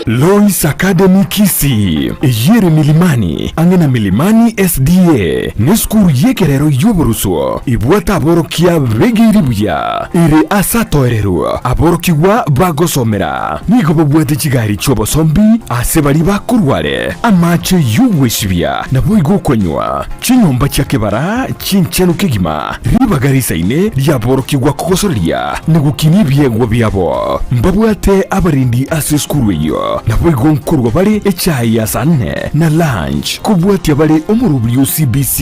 Lois Academy Kisii, eyio ere Milimani, ang'e na Milimani SDA, nesukuru y'ekerero y'oborusuo, ebwate aborokia begeiri buya, ere ase atoereru aborokigwa bagosomera. Nigo babwate chigari chi'obosombi ase baria bakorwa are, amache y'ogwesibia, naboigo okonywa, chinyomba chia kebara chinchenu kegima, ribaga risaine riaborokigwa kogosoreria na gokinia ebiegwa biabo. Mbabwate abarendi ase esukuru eyio, naboigo nkorwa bare echae ya saa nne na lunch, kobwatia bare omorobiri o CBC.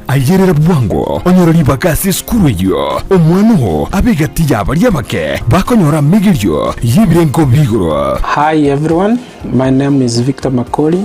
Ayerera bwango onyore ribaga ase esukuru eyio, omwana oo abe egati y'abaria abake bakonyora amegerio y'ebirengo bi'igoro. Hi everyone, my name is Victor Makori,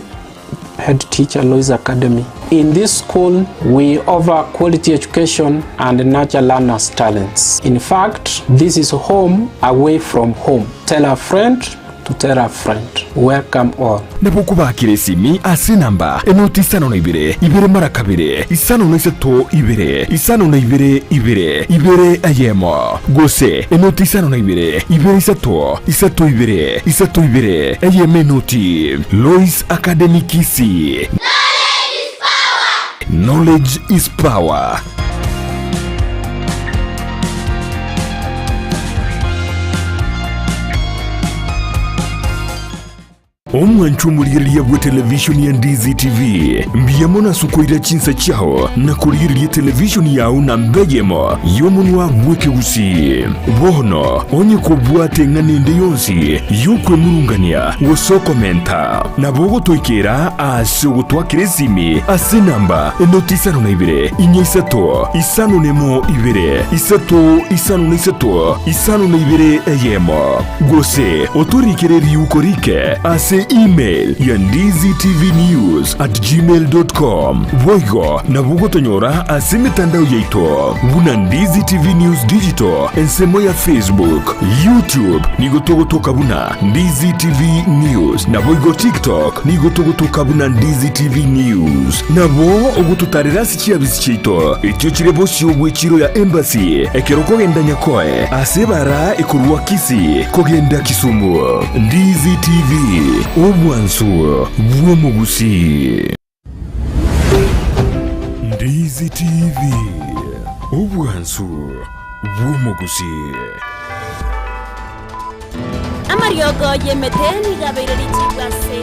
head teacher Lois Academy. In this school we offer quality education and nurture learners talents. In fact, this is home away from home. Tell a friend to tell a friend. Welcome all. Nabo okobakera esimi ase enamba enoti isano na ibere, ibere mara kabere, isano na isato ibere, isano na ibere ibere, ibere eyemo, gose enoti isano na ibere, ibere isato, isato ibere, isato ibere, eyemo enoti. Lois Academy Kisii. Knowledge is power. Omwancho omorigereria bwe televishoni ya Ndizi TV, mbuya mono ase okoira chinsa chiao na korigereria televishoni yao namba eyemo y'omonwa bw'ekegusii. Bono onye kobwate eng'ana ende yonsi y'okwemurungania gose okomenta, nabo ogotoikera ase ogotwakera esimi ase enamba enoti 52 4 5 1 2 3 5 3 52 1, gose otorikere riuko rike ase email ya ndizitvnews@gmail.com. Boigo nabo ogotonyora ase emetandao yaito buna Ndizi TV News Digital ensemo ya Facebook, YouTube nigo togotoka buna Ndizi TV News, naboigo TikTok nigo togotoka buna Ndizi TV News. Nabo ogototarera ase chiabisi chiaito echio chire bosio bw'echiro ya Embassy ekero okogenda Nyakoe ase ebara ekorwa Kisii kogenda Kisumu. Ndizi TV, obwansu bw'omogusii. Ndizi TV, obwansu bw'omogusii. Amariogo y'emete nigo abeire richiiko ase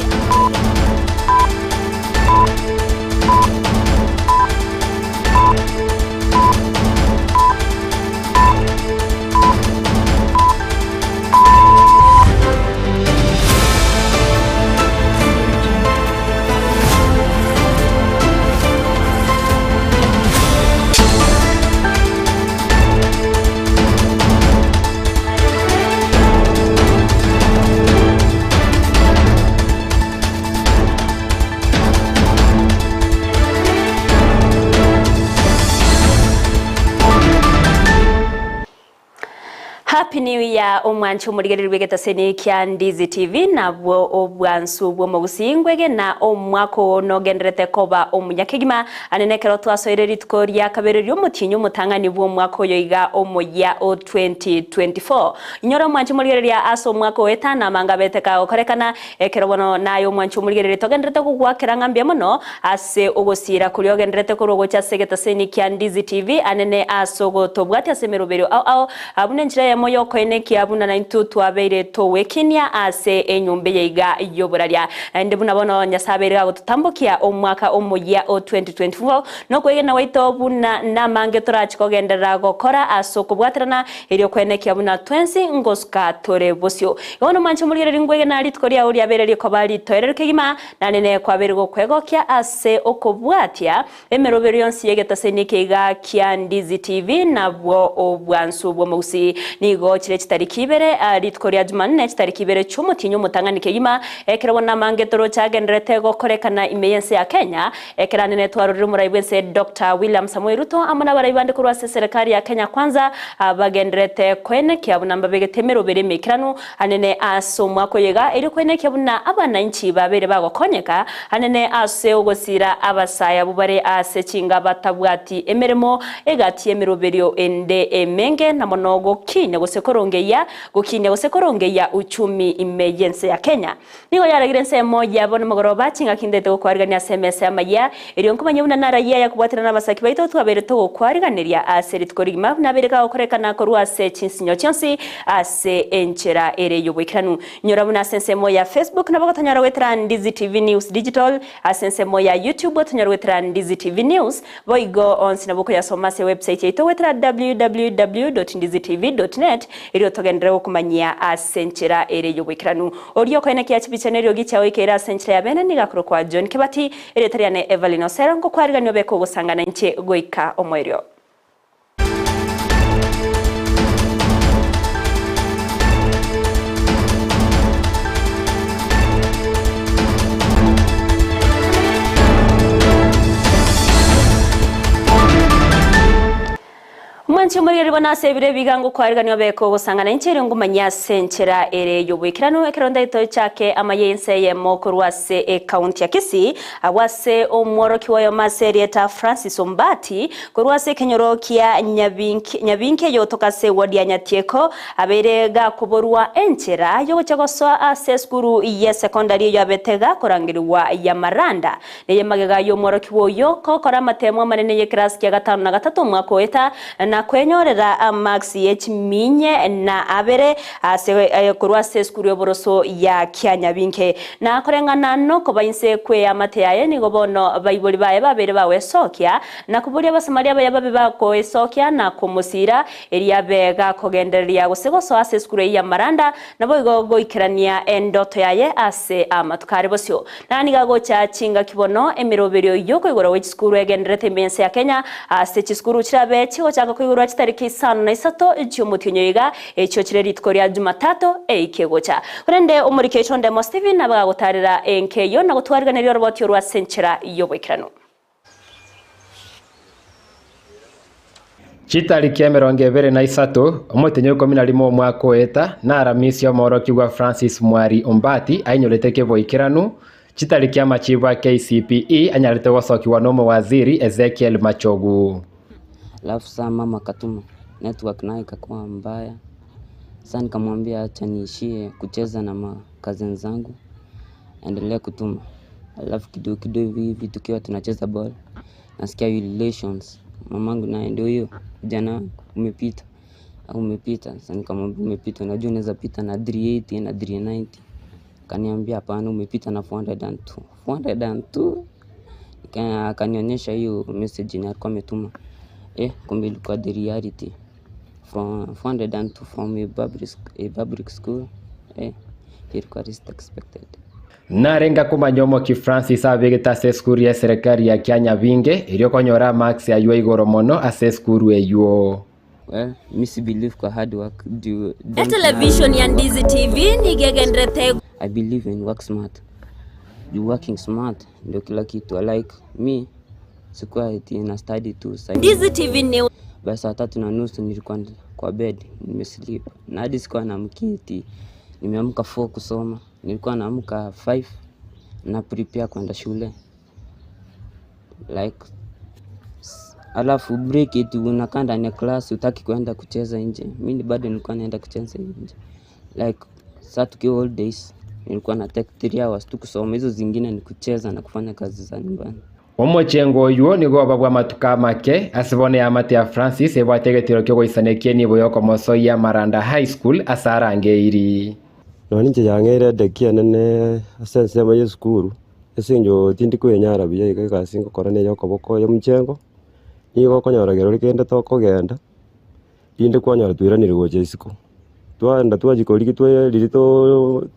Happy New Year omwanchi omorigereria bw'egetaseni kia Ndizi TV nabwo obwansu bw'omogusii ngwegena omwaka oo nogenderete koba omuya kegima ane nekero twasoire rituko ria kabere ri'omotienyi omotang'ani bw'omwaka oyo iga omoyia o 2024. Inyora omwanchi omorigereria ase omwaka o etano amanga abete kagokorekana ekero bono naye omwanchi omorigereria togenderete gogoakera ng'a mbuya mono Ase ogosiira koria ogenderete korwa gocha ase egetaseni kia Ndizi TV anene ase ogotobwatia ase emeroberio ao ao, buna enchera eyemo y'okoenekia buna naintwe twabeire togwekinia ase enyomba eye iga y'oboraria. Naende buna bono Nyasae abeire gagototambokia omwaka omoyia o 2024, nokwegena gwaito buna namange torache kogenderera gokora ase okobwaterana erio koenekia buna twensi ngosuka tore bosio. Igo bono mwanche morigererie ngwegena rituko riao riabeire rikoba ritoereru kegima, Naende kwabeire gokwegokia ase okobwatia emeroberio yonsi y'egetaseni eke iga kia Ndizi TV nabwo obwansu bw'omogusii. Nigo chire chitariki ibere rituko ria Jumanne chitariki ibere chi'omotienyi omotang'ani kegima ekero bono amange toroche agendererete gokorekana ime y'ense ya Kenya ekero anene twarorire omorai bw'ense Doctor William Samoei Ruto amo nabarai bande korwa ase eserekari ya Kenya Kwanza bagendererete koenekia buna mbabegete emeroberio emeikeranu Anene ase omwaka oyo iga, erio koenekia buna abanainchi babeire bagokonyeka, anene ase ogosiira abasae abwo bare ase chinga batabwati emeremo egati y'emeroberio ende emenge, na mono gokinia gose. korongeyia gokinia gose korongeyia uchumi ime y'ense ya Kenya. Nigo yaragire ensemo yabo nomogoroba chingaki ndete gokwarigania ase emesa y'amayia, erio nkomanye buna narayia aya kobwaterana nabasaki baito twabeire togokwariganeria ase rituko rigima buna abeire gagokorekana korwa ase chinsinyo chionsi ase enchera ere y'oboikeranu. Nyora buna ase ensemo ya Facebook nabo gotonyora goetera Ndizi TV News Digital, ase ensemo ya YouTube otonyore goetera Ndizi TV News, Boigo onsi nabo okoyasoma ase ewebsite yaito goetera www.ndizitv.net erio togenderere gokomanyia ase enchera ere y'oboikeranu. Oria okoenekia chibicha na eriogi chiao ikeire ase enchera ya bene nigo akorokwa John Kibati, erieta riane Evelyn Osero, ngokwarigania obeke ogosangana inche goika omoerio. Mwanche omorigereria bono ase ebiro ebi iga ngokwariganio obeke ogosangana inche erio ngomanyie ase enchera ere y'oboikeranu ekero ndaito chake amaya ense eyemo korwa ase ecounty ya Kisii Agwo ase omworokia oyomo ase erieta Francis Ombati, korwa ase ekenyoro kia Nyabinki eyotoka ase eward ya Nyatieko, abeire gakoborwa enchera yogochia gosoa ase esukuru ye secondary eyo abete gakorangerigwa ya Maranda. Neye magega y'omworokigwa oyio gokora amatemo amanene y'ekerasi kia gatano na gatato omwaka oeta na kwenyorera amarks ye chiminye na abere ase korwa ase esukuru y'oboroso ya Kianyabinki. Na koreng'ana nokoba inse kw'eamate yaye nigo bono baibori baye babeire bagwesokia, na koboria Abasamaria abaya babe bakoesokia na komosiira, erio abe gakogendereria gose gosoa ase esukuru eyio y'amaranda, naboigo goikerania endoto yaye ase amatuko are bosio. Na nigo agocha chingaki bono emeroberio y'okoigorwa gwe chisukuru egendererete ime y'ense ya Kenya, ase chisukuru chirabe chigochaka koigorwa chitariki isano na isato chi'omotienyi oyo iga, Echio chire rituko ria Jumatato eike gocha. Korende omoriki oito Ndemo Stephen abe gagotaarera enka eyio na gotwariganeria oroboti orwo ase enchera y'oboikeranu. Chitariki 23, omotenyi o ikomi na rimo omwaka oeta, na Aramisi omoorokigwa Francis Mwari Ombati ainyorete keboikeranu, chitariki amachibo a KCPE anyarete gosokigwa nomowaziri Ezekiel Machogu. Alafu saa mama akatuma network nayo ikakuwa mbaya. Saa nikamwambia acha niishie kucheza na ma cousin zangu aendelee kutuma. Alafu kidogo kidogo hivi hivi tukiwa tunacheza ball nasikia relations mamangu naye ndio hiyo kijana umepita umepita. Sasa nikamwambia umepita, unajua unaweza pita na 380 na 390. Akaniambia hapana, umepita na 402. 402 akanionyesha hiyo message yenye alikuwa ametuma. Eh, kumbe ilikuwa the reality from 402 from a public, a public school eh, ilikuwa least expected. Narenge komanya omoki Francis abegete ase esukuru y'eserekari ya Kianyabinge, erio konyora amarks aywo aigoro mono ase esukuru eywo. Well, mi si believe kwa hard work. Do, don't Etelevishoni ya Ndizi TV nigo egenderete. I believe in work smart. You working smart ndio kila kitu. Like me sikuwa eti na study tu saa Ndizi TV News. By saa tatu na nusu nilikuwa kwa bed nimesleep, na hadi sikuwa naamkia eti nimeamka 4 kusoma. Nilikuwa naamka 5 na prepare kwenda shule like alafu break eti unakaa ndani ya class utaki kwenda kucheza nje. Mimi bado nilikuwa naenda kucheza nje like saa tukiwa holidays nilikuwa na take 3 hours tu kusoma, hizo zingine ni kucheza na kufanya kazi za nyumbani. Omochengo oywo nigo oba bw'amatuko amake ase bono eamate ya Francis ebwate egetiro ki'ogoisanekia enibo y'okomosoyia Maranda High School ase arangeiri. Nonya inche yang'eire edeki enene ase ensemo ya esukuru, ase eng'encho tindi koenyara buya iga egasi ngokora na eya okoboko ya omochengo, nigo okonyora kero kende tokogenda, rinde kwanyora twairanire gocha isiko. Twaenda twachia korigia twae riria too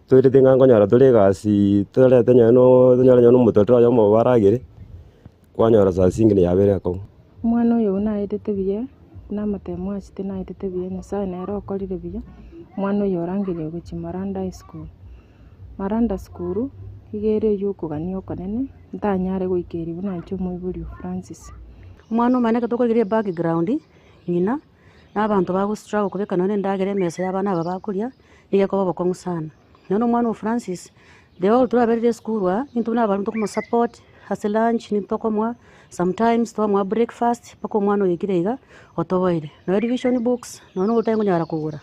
toirete ng'a nkonyora tore egasi torete nonye no tonyore nonye na omotorero oyomo baragere, kwanyora saa zingine yabeire akong'u. Omwana oyo buna aetete buya, buna amatemo achete naetete buya, Nyasaye nere okorire buya, omwana oyo orangeire gochia Maranda High School. Maranda School, iga ere eywo okogania okonene, ntanyare goika erio buna inche omoibori o Francis. Omwana omane ekero tokorigereria ebackground, ng'ina, na abanto bago struggle kobeka nonye na endagera emesa ya abana aba bakoria, nigo ekoba obokong'u sana. Nonye na omwana o Francis, the whole twaberire esukuru aa, intwe buna abalimu tokomosupport, ase lunch nitokomoa, sometimes twamoa breakfast mpaka omwana oikire iga otoboire. Nonya revision books nonya na otari konyara kogora,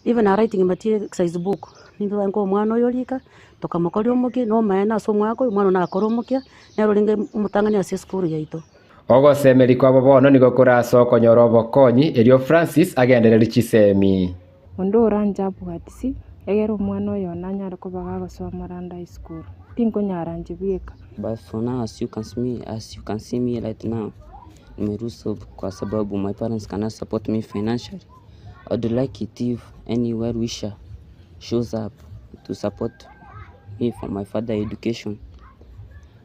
even a writing material exercise book, nintwe twarenge koa omwana oyo rika, tokamokoria omokia, na omaene ase omwaka oyo omwana oyo nakore omokia, nere orenge omotang'ani ase esukuru yaito. Ogosemeria kwabo bono nigo kore ase okonyora obokonyi, erio Francis agendererie chisemi. Onde oranche abwatisi, egere omwana oyo one anyare koba gagosoa Maranda High School. Tinkonyara inche bweka. But for now as you can see me, as you can see me right now, nimelose hope kwa sababu my parents cannot support me financially. I would like it if any well wisher shows up to support me for my further education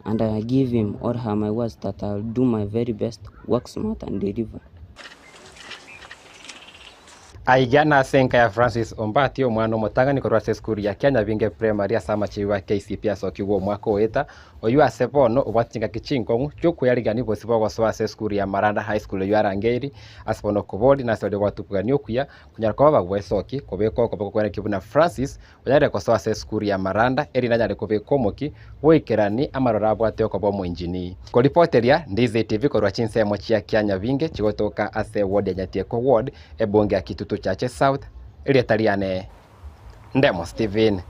and I give him or her my words that I'll do my very best, work smart and deliver. Aiga nase enka ya Francis Ombati, omwana omotang'ani korwa ase esukuru ya Kianyabinge Primary ase amachibu a KCPE asokigwe omwaka oeta, oyio ase bono obwate chingaki chinkong'u chiokweyarigania bosio bogosoa ase esukuru ya Maranda High School eyio arangeiri ase bono okobori nase baria obwate okogania okuya konyara koba bagwesoki kobekwa okoboko kweneki buna Francis onyarire gosoa ase esukuru ya Maranda erinde anyare kobekwa omoki bw'oikerani amaroro abwate okoba omoinjini. Koripoteria Ndizi TV korwa chinsemo chia Kianyabinge chigotoka ase ward ya Nyatieko Ward, ebunge ya Kitutu Chache South, erieta riane Ndemo Stephen.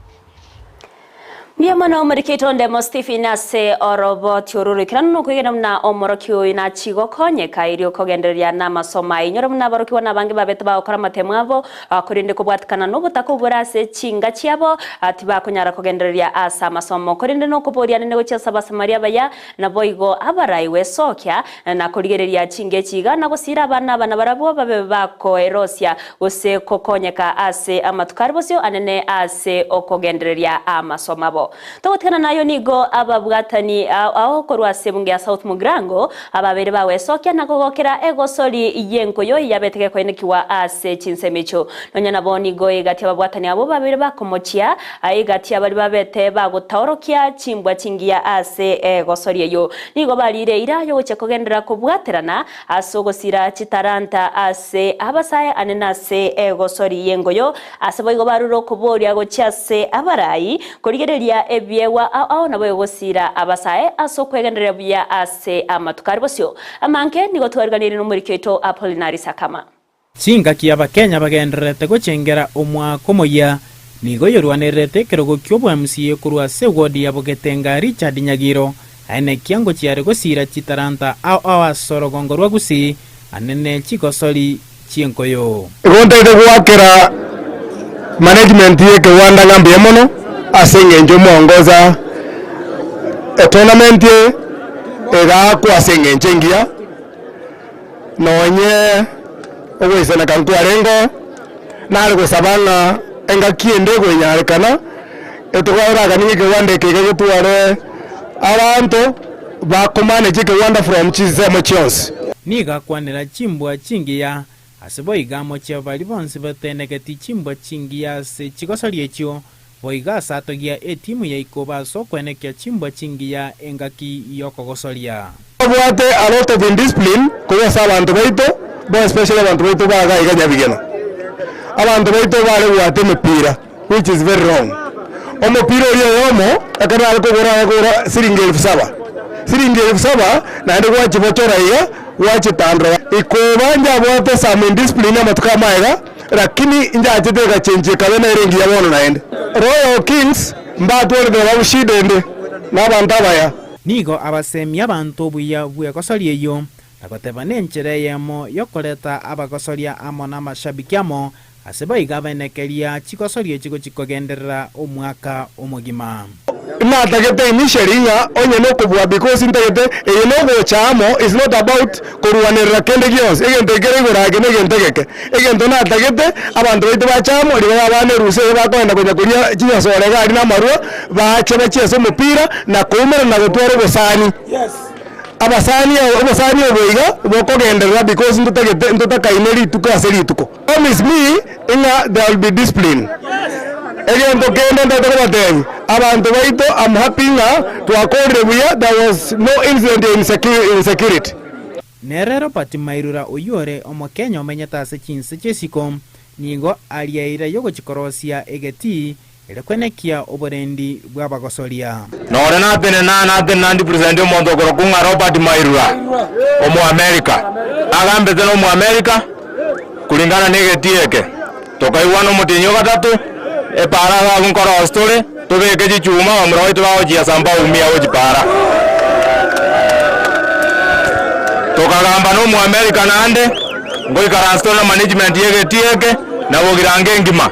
Mbuya mono omorikito Ndemo Stephen ase oroboti oru roikeranu nokwegena buna omorokia oyo nachie gokonyeka erio kogendereria namasomo aye. Inyora buna abarokigwa nabange babete bagokora amatemo abo Korende kobwatikana nobotaka obore ase chinga chiabo, tibakonyara kogendereria ase amasomo. Korende nokoboria nene gochia ase Abasamaria abaya, naboigo abarai gwesokia, na korigereria chinga echi iga, na gosiira abana aba nabarabwo babe bakoerosia, gose gokonyeka ase amatuko are bosio anene ase okogendereria amasomo abo. Togotigana nayo nigo ababwatani ao korwa ase ebunge ya South Mugirango ababeire bagwesokia na kogokera egosori y'enkoyo yabete gekoenekigwa ase chinsemo echio. Nonya nabo nigo egati ababwatani abwo babeire bakomochia egati abaria babete bagotaorokia chimbwa chingiya ase egosori eyio. Nigo bariire eira y'ogochia kogenderera kobwaterana ase ogosira chitalanta ase abasae ane nase egosori y'engoyo Ase boigo barure okoboria gochia ase abarai, korigereria ebiegwa ao ao naboigo gosiira abasae ase okwegendereria buya ase amatuko are bosio. Amange nigo twariganirie nomoriki oito Apolinari Sakama. Chingaki Abakenya bagendererete gochengera omwaka omoyia, nigo yorwanererete ekerogo ki'obo MCA korwa ase ewodi ya Bogetenga Richard Nyagiro, aenekia ngochia are gosiira chitaranta ao ao ase orogongo rwa Gusii, anene chigosori chi'enkoyo. Igo ntaete goakera management y'ekewanda ng'a mbuya mono ase eng'encho omoongoza etournament eye egaakwa ase eng'encho engiya, nonye ogoisaneka nkwarengeo, nare gosaba ng'a engaki ende ekonyarekana, etoraoraganie ng'a ekewanda eke iga getware abanto bakomanage ekewanda from chinsemo chionsi. Nigo akwanera chimbwa chingiya, ase boigo amochie baria bonsi batenegeti chimbwa chingiya ase chigosori echio, boigo ase atogia etimu ya ikoba ase okwenekia chimbwa chingiya engaki y'okogosoria. Tobwate a lot of indiscipline korwa ase abanto baito, more especially abanto baito ba iga iga Nyabigena. Abanto baito bare goata emepira which is very wrong. Omopira oria oyomo ekero nare kogora nare kogora siringi elfu saba, siringi elfu saba naende gwachibochora iga gwachitandora. Ikoba njabwate some indiscipline amatuko amaega lakini njachete egachenchia ekabe nere engiya bono naende. Royal Kings mbatwarete nabarabwo shida ende na abanto abaya. Nigo abasemia abanto obuya bw'egosoria eyio, na goteba nenchera eyemo y'okoreta abagosoria amo namashabiki amo, ase boigo abenekeria chigosoria echi gochia kogenderera omwaka omogima. Natagete initially ng'a onye nokobua because ntagete eye nogocha amo is not about korwanerera kende gionsi, egento ekere igoro ake na egento egeke. Egento natagete abanto baito bache amo ribaga abana erusa eye bakogenda konya koria chinyasore iga aria na amarwa, bache bachiese omopira na koumerana na gotwara obosani. Abasani obosani obo iga bokogenderera because ntotagete ntotakaine rituko ase rituko. Promise me ng'a there will be discipline. Egento kende ntagete kobatebia, abanto baito am happy ng'a twakorire buya there was no incident ya insecurity. Nere Robert Mairura oyio ore Omokenya omenyete ase chinse chi'esiko, nigo aria eira y'ogochia korosia egetii, Ere kwenekia oborendi bw'abagosoria. Nore natenena, natenena ndipresente omonto okorokwa ng'a Robert Mairura, Omoamerika. Agambete na Omoamerika kulingana na egetii eke. Tokaigwana omotienyi o gatato, epaara iga abwo nkorosia tore, tobeke chichuma abamura baito bagochiesa mbaumia gochia paara. Tokagamba na Omoamerika naende, ngoikaransa tore na management ya egetii eke, na bogirango engima.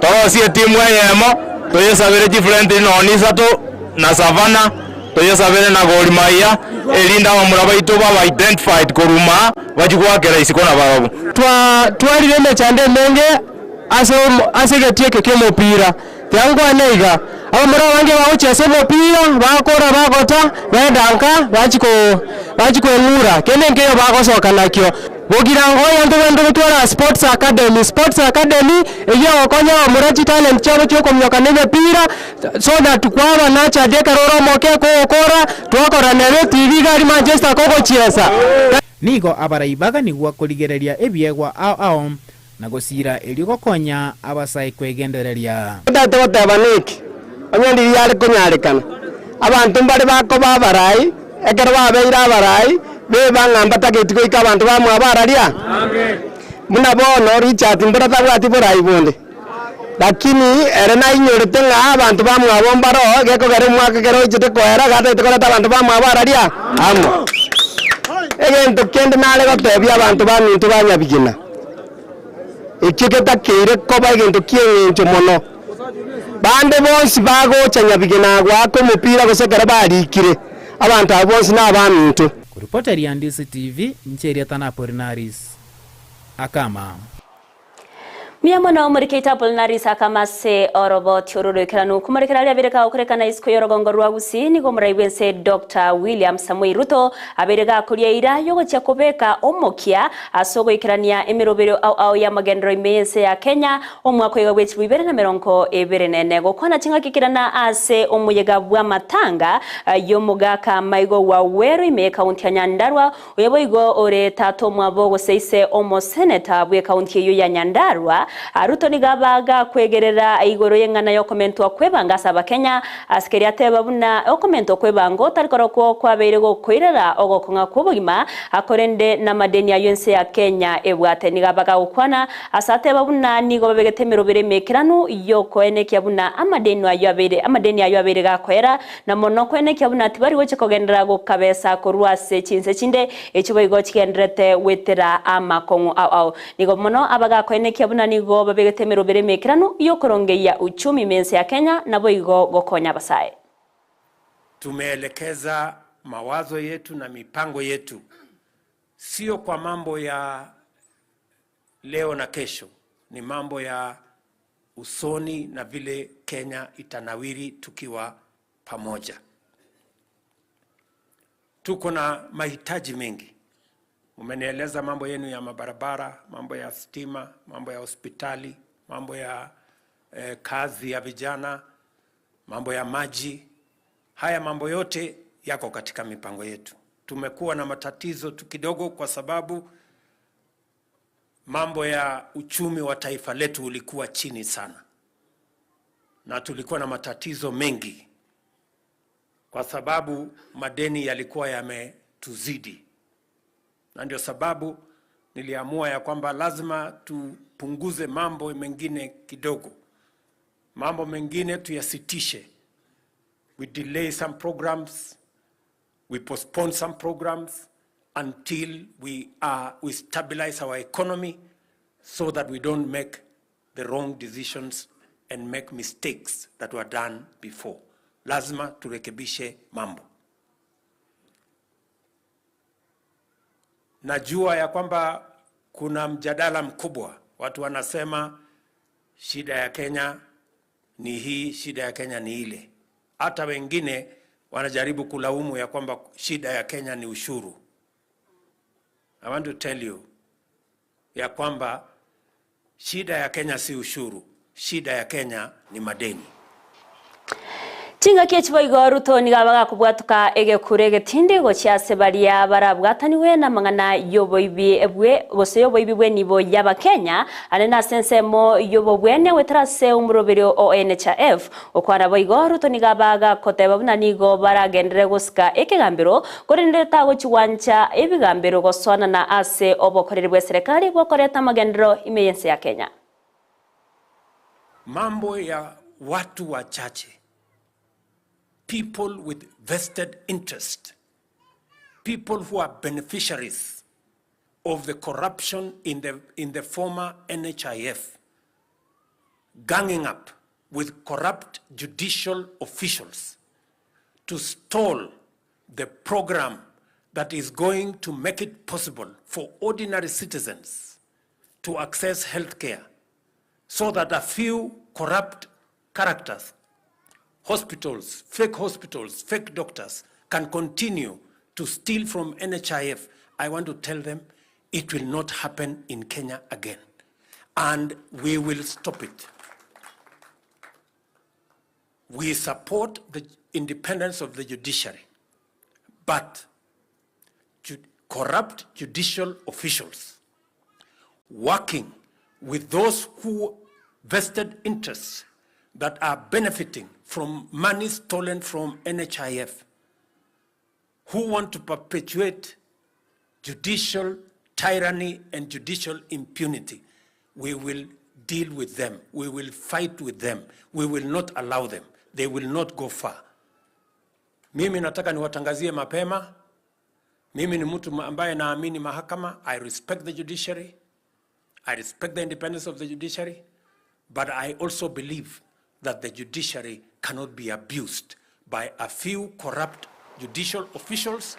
Torosie etimu eyemo, toyesabere chifrentiri nonya isato, na Savana, toyesabere na Gor Mahia, erinde abamura baito babe identified korwa maa, bachie goakera isiko nabarabwo. Twatwarire emechando emenge ase ase egetii eke ki'omopira. Tiga nkwane iga, abamura abange bagochia ase omopira, bakora bagota, baenda nka, bachia ko bachia koeng'ura, kende nkeiyo bagosoka nakio. Bogirango oyo ntobwenerete gotwara sports academy, sports academy eyio egokonya abamura chitalent chiabo chiokominyoka na emepira, so that kwaba nurtured ekero ore omoke kogokora, twakora nere etibi iga aria Manchester kogochiesa. Nigo abarai baganigwa korigereria ebiegwa ao ao na gosiira erio gokonya abasae kwegendereria. Totagete goteba neki, onye riria yare konyarekana, abanto mbare bakoba abarai, ekero babeire abarai, beba ng'a mbatageti goika abanto bamwabo araria? Buna bono Richard mbora tabwati borai bonde, lakini ere nainyorete ng'a abanto bamwabo mbaroo, gekogera omwaka ekero oichete koera gatagete koreta abanto bamwabo araria? Amo. Egento kende nare gotebia abanto baminto ba Nyabigina, Ekio getakeire koba egento ki'eng'encho mono. Bande bonsi bagocha nyabigena goaka omopira gose ekero barikire, abanto abwo bonsi nabaminto. Koripoteria Ndisi TV, inche erieta na Apolinaris Akama. Mbuya mono omorikeito Apolinaris Akama ase oroboti oro roikeranu. Komorekera aria abere kagokorekana isiko y'orogongo rwa Gusii nigo omorai bw'ense Doctor William Samoei Ruto Abeire gakoria eira y'ogochia kobeka omokia ase ogoikerania emeroberio ao ao y'amagenderero ime y'ense ya Kenya omwaka oiga bwe chilifu ibere na merongo ebere na ene. Gokwana ching'aki kirana ase omoyega bw'amatanga y'omogaka Maigo Waweru ime y'ekaunti ya Nyandarua, oyo boigo ore tata omwabo gose ise omoseneta bw'ekaunti eyio ya Nyandarua, Ruto nigo aba gakwegerera igoro y'eng'ana y'okomentwa kw'ebanga ase Abakenya Ase keria ateba buna okomenta okw'ebango otari korokwo kwabeire gokoirera ogokong'a kw'obogima, korende namadeni ayio ense ya Kenya ebwate. Nigo abagagokwana ase ateba buna nigo babegete emerobera emekeranu y'okoenekia buna amadeni ayio abeire amadeni ayio abeire gakoera, na mono koenekia buna tibari gochia kogenderera gokabesa korwa ase chinse chinde echio boigo chigendererete goetera amakong'u ao ao. Nigo mono abagakoenekia buna nigo babegete emerobera emekeranu y'okorongeyia uchumi ime ense ya Kenya naboigo gokonya abasae. Tumeelekeza mawazo yetu na mipango yetu sio kwa mambo ya leo na kesho, ni mambo ya usoni na vile Kenya itanawiri tukiwa pamoja. Tuko na mahitaji mengi. Mmenieleza mambo yenu ya mabarabara, mambo ya stima, mambo ya hospitali, mambo ya eh, kazi ya vijana, mambo ya maji. Haya mambo yote yako katika mipango yetu. Tumekuwa na matatizo tu kidogo kwa sababu mambo ya uchumi wa taifa letu ulikuwa chini sana, na tulikuwa na matatizo mengi kwa sababu madeni yalikuwa yametuzidi, na ndio sababu niliamua ya kwamba lazima tupunguze mambo mengine kidogo, mambo mengine tuyasitishe. We delay some programs, we postpone some programs until we, are, we stabilize our economy so that we don't make the wrong decisions and make mistakes that were done before. Lazima turekebishe mambo. Najua ya kwamba kuna mjadala mkubwa, watu wanasema shida ya Kenya ni hii, shida ya Kenya ni ile. Hata wengine wanajaribu kulaumu ya kwamba shida ya Kenya ni ushuru. I want to tell you ya kwamba shida ya Kenya si ushuru, shida ya Kenya ni madeni. Chingaki echi boigo Ruto nigo abagakobwatoka egekuro egetindi gochia ase baria barabwataniwe namang'ana y'oboibi bwe gose y'oboibi bw'enibo y'Abakenya ande nase ensemo y'obobwenia goetera ase omoroberio o NHIF. Gokwana boigo Ruto nigo abagakoteba buna nigo baragenderere gosika ekegambero korende tagochi gwancha ebigambero gosoanana ase obokoreri bw'eserekari bw'okoreta amagenderero ime y'ense ya Kenya. Mambo ya watu wachache, people with vested interest, people who are beneficiaries of the corruption in the, in the former NHIF, ganging up with corrupt judicial officials to stall the program that is going to make it possible for ordinary citizens to access health care so that a few corrupt characters, hospitals, fake hospitals, fake doctors can continue to steal from NHIF, I want to tell them it will not happen in Kenya again. And we will stop it. We support the independence of the judiciary, but ju corrupt judicial officials working with those who vested interests that are benefiting from money stolen from NHIF, who want to perpetuate judicial tyranny and judicial impunity. We will deal with them. We will fight with them. We will not allow them. They will not go far. Mimi nataka niwatangazie mapema, mimi ni mtu ambaye naamini mahakama. I respect the judiciary. I respect the independence of the judiciary, but I also believe that the judiciary cannot be abused by a few corrupt judicial officials.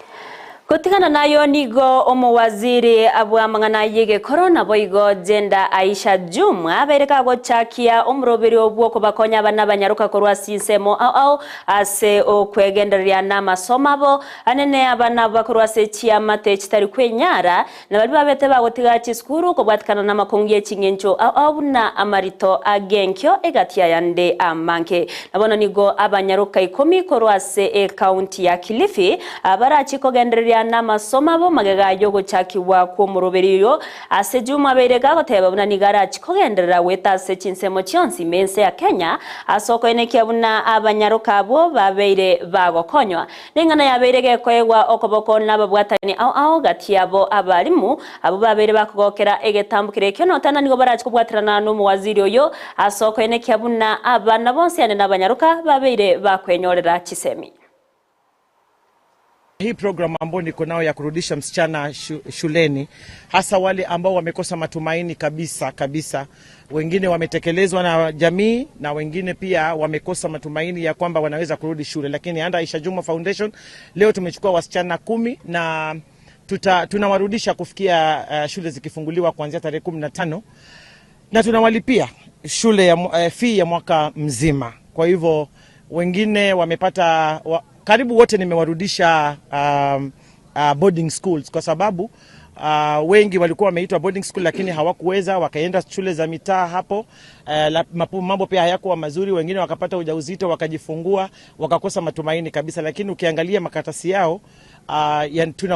Gotigana nayo nigo omowaziri bw'amang'ana y'egekoro naboigo Gender Aisha Jumwa abeire kagochakia omoroberio bw'okobakonya abana abanyaroka korwa ase ensemo ao ao ase okwegendereria namasomo abo anene abana bakorwa ase chiamate chitari kwenyara Na baria babete bagotiga chisukuru kobwatikana namakong'u ye ching'encho ao ao buna amarito ag'enkio egati y'ayande amange. Na bono nigo abanyaroka ikomi korwa ase ecounty ya Kilifi barachie kogendereria namasomo abo magega y'ogochakigwa kw'omoroberi oyo ase Juma abeire gagoteba buna nigo arachie kogenderera goeta ase chinsemo chionsi ime ense ya Kenya ase okoenekia buna abanyaroka abwo babeire bagokonywa. Neng'ana yabeire gekoegwa okoboko nababwatani ao ao gati yabo abalimu, abwo babeire bakogokera egetambokero ekio notana nigo barache kobwaterana nomowaziri oyo ase okoenekia buna abana bonsi ande nabanyaroka babeire bakwenyorera chisemi. Hii programu ambayo niko nayo ya kurudisha msichana shuleni, hasa wale ambao wamekosa matumaini kabisa kabisa. Wengine wametekelezwa na jamii na wengine pia wamekosa matumaini ya kwamba wanaweza kurudi shule, lakini under Aisha Jumwa Foundation leo tumechukua wasichana 10 na tunawarudisha kufikia shule zikifunguliwa kuanzia tarehe 15 na tunawalipia shule ya fee ya mwaka mzima. Kwa hivyo wengine wamepata karibu wote nimewarudisha boarding schools kwa sababu wengi walikuwa wameitwa boarding school lakini hawakuweza, wakaenda shule za mitaa hapo. Mambo pia hayakuwa mazuri, wengine wakapata ujauzito wakajifungua wakakosa matumaini kabisa, lakini ukiangalia makaratasi yao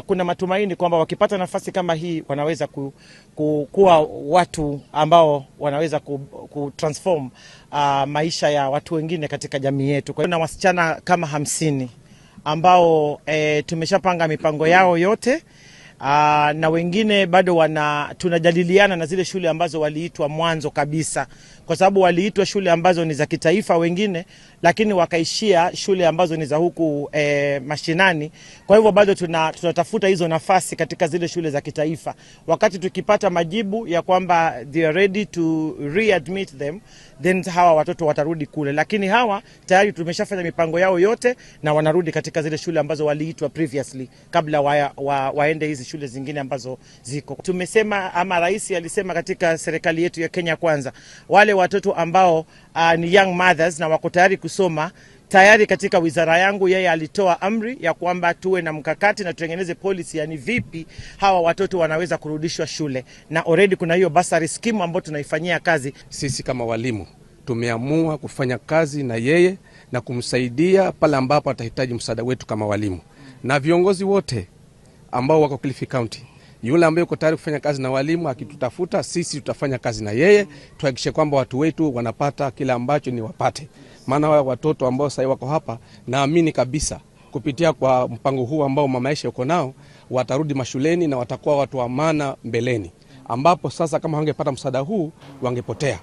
kuna matumaini kwamba wakipata nafasi kama hii wanaweza kuwa watu ambao wanaweza ku transform maisha ya watu wengine katika jamii yetu. Kwa hiyo na wasichana kama 50 ambao tumeshapanga mipango yao yote. Na wengine bado tunajadiliana na zile shule ambazo waliitwa mwanzo kabisa, kwa sababu waliitwa shule ambazo ni za kitaifa wengine, lakini wakaishia shule ambazo ni za huku mashinani. Kwa hivyo bado tunatafuta hizo nafasi katika zile shule za kitaifa. Wakati tukipata majibu ya kwamba they are ready to readmit them, then hawa watoto watarudi kule, lakini hawa tayari tumeshafanya mipango yao yote na wanarudi katika zile shule ambazo waliitwa previously kabla waende hizi shule zingine ambazo ziko. Tumesema ama rais alisema katika serikali yetu ya Kenya Kwanza, wale watoto ambao ni young mothers na wako tayari kusoma, tayari katika wizara yangu yeye alitoa amri ya kwamba tuwe na mkakati na tutengeneze policy, yani vipi hawa watoto wanaweza kurudishwa shule, na already kuna hiyo bursary scheme ambayo tunaifanyia kazi. Sisi kama walimu Tumeamua kufanya kazi na yeye na kumsaidia pale ambapo atahitaji msaada wetu kama walimu na viongozi wote ambao wako Kilifi County. Yule ambaye yuko tayari kufanya kazi na walimu akitutafuta sisi, tutafanya kazi na yeye, tuhakikishe kwamba watu wetu wanapata kile ambacho ni wapate. Maana wao watoto ambao sasa wako hapa, naamini kabisa kupitia kwa mpango huu ambao Mama Aisha yuko nao, watarudi mashuleni na watakuwa watu wa maana mbeleni, ambapo sasa kama wangepata msaada huu wangepotea.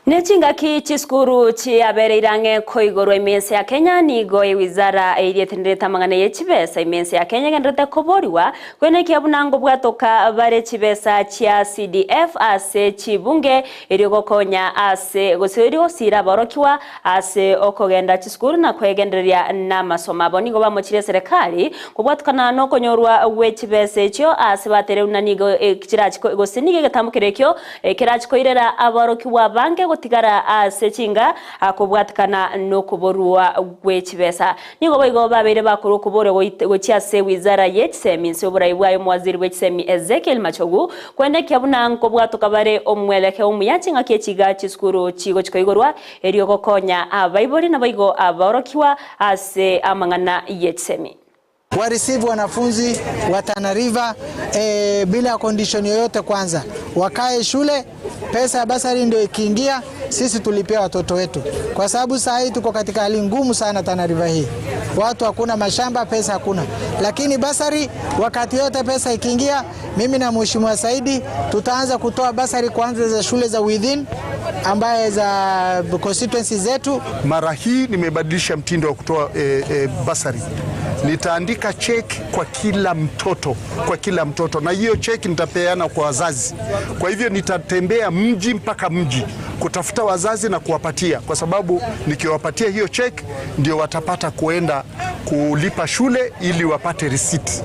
Nechingaki chisukuru chiabereire ang'e koigorwa emense ya Kenya nigo ewizara eria etenderete amang'ana ya chibesa emense ya Kenya egenderete koboriwa kwenekia buna ngobwatoka bare chibesa chia CDF ase chibunge erio gokonya ase gose erio gosira aborokiwa ase okogenda chisukuru na kwegendereria na amasomo abo. Nigo bamochire serikali kobwatukana na okonyorwa gwe chibesa echio ase batereu na nigo chirachiko gose nigo egetambo kere ekio kerachikoirera aborokiwa bange gotigara ase chinga akobwatikana nokoborwa gwe chibesa. Nigo boigo babeire bakora okobora gochia ase wizara ye chisemi nse oborai bwayo omowaziri bwe chisemi Ezekiel Machogu kwenekia buna nkobwatoka bare omweleke omuya ching'aki echiga chisukuru chigo chikoigorwa erio gokonya abaibori naboigo abaorokiwa ase amang'ana ye chisemi. Wareceive wanafunzi wa Tana River bila condition yoyote. Kwanza wakae shule, pesa ya basari ndio ikiingia, sisi tulipia watoto wetu, kwa sababu saa hii tuko katika hali ngumu sana Tana River hii, watu hakuna mashamba, pesa hakuna, lakini basari wakati yote pesa ikiingia, mimi na Mheshimiwa Saidi tutaanza kutoa basari kwanza za shule za within ambaye za constituency zetu. Mara hii nimebadilisha mtindo wa kutoa basari. Nitaandika cheki kwa kila mtoto, kwa kila mtoto, na hiyo cheki nitapeana kwa wazazi. Kwa hivyo nitatembea mji mpaka mji kutafuta wazazi na kuwapatia, kwa sababu nikiwapatia hiyo cheki ndio watapata kuenda kulipa shule ili wapate receipt.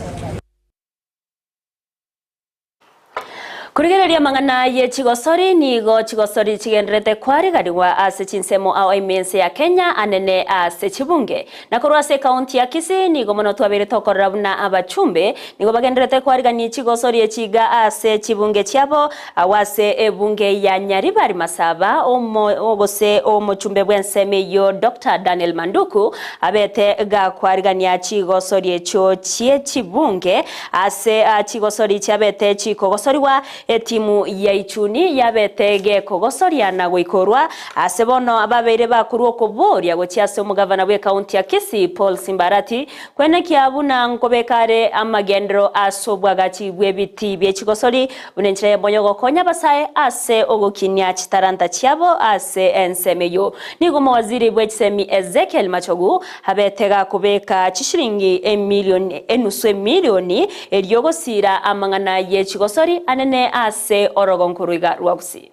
Kurigereria mang'ana ye chigosori nigo chigosori chigenderete kwarigariwa ase chinsemo ao emense ya Kenya anene ase chibunge. Na korwa ase kaunti ya Kisii nigo mono twabere tokorora buna abachumbe nigo bagenderete kwarigania chigosori echiga ase chibunge chiabo awo ase ebunge ya Nyaribari Masaba ogose omochumbe bw'ensemo yo Dr. Daniel Manduku abete gakwarigania chigosori echio chie chibunge ase chigosori chiabete chikogosoriwa etimu ya Ichuni yabetege kogosoria na goikorwa ase bono ababeire bakorwa okoboria gochia ase omogavana bwe kaunti ya Kisii Paul Simbarati kwenekia buna nkobekare amagendero ase obwagachi bw'ebiti bie chigosori buna enchera y'emonyo gokonya abasae ase ogokinia chitaranta chiabo ase ensemo eyo. Nigo omowaziri bwe chisemi Ezekiel Machogu abetega kobeka chishiringi emilioni enusu emilioni erio gosira amang'ana ye chigosori anene ase orogonko rwa Gusii.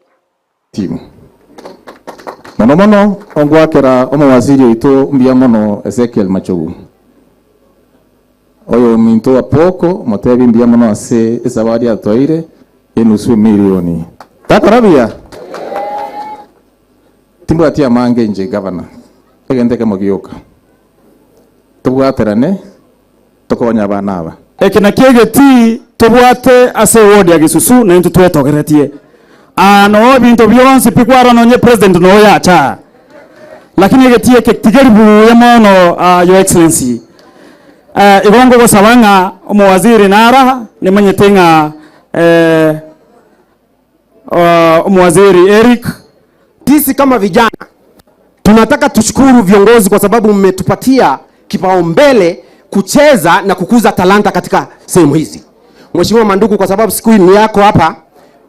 Timu mono mono ongwakera omowaziri oito mbuya mono Ezekiel Machogu oyo minto wa poko motebi mbuya mono ase esabari atwaire enusu emilioni takorabia timbwati amange nje gavana egenteke mogioka tobwaterane tokonya abana aba eke nakio egeti tobwate ase ward ya Gisusu na intu twetogeretie ano bintu bionsi pikwara nonye president no yacha lakini egeti eke tigeri buya mono your excellency igongo gosaba ng'a omowaziri nara nimanyete ng'a omowaziri Eric. Sisi kama vijana tunataka tushukuru viongozi kwa sababu mmetupatia kipaumbele kucheza na kukuza talanta katika sehemu hizi. Mheshimiwa Manduku, kwa sababu siku hii ni yako hapa,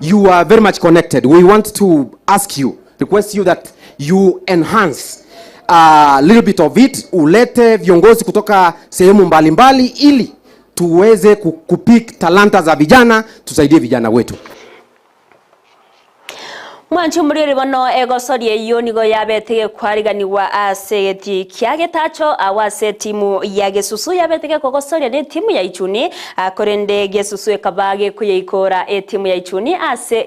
you are very much connected. We want to ask you, request you that you enhance a little bit of it, ulete viongozi kutoka sehemu mbalimbali ili tuweze kupick talanta za vijana, tusaidie vijana wetu. Mwanchi muriri bono egosori eyo nigo yabetege kwariganiwa ase geti kia getacho awase timu ya Gesusu yabetege kogosoria ne timu ya Ichuni akorende Gesusu ekabage kuyeikora etimu ya Ichuni ase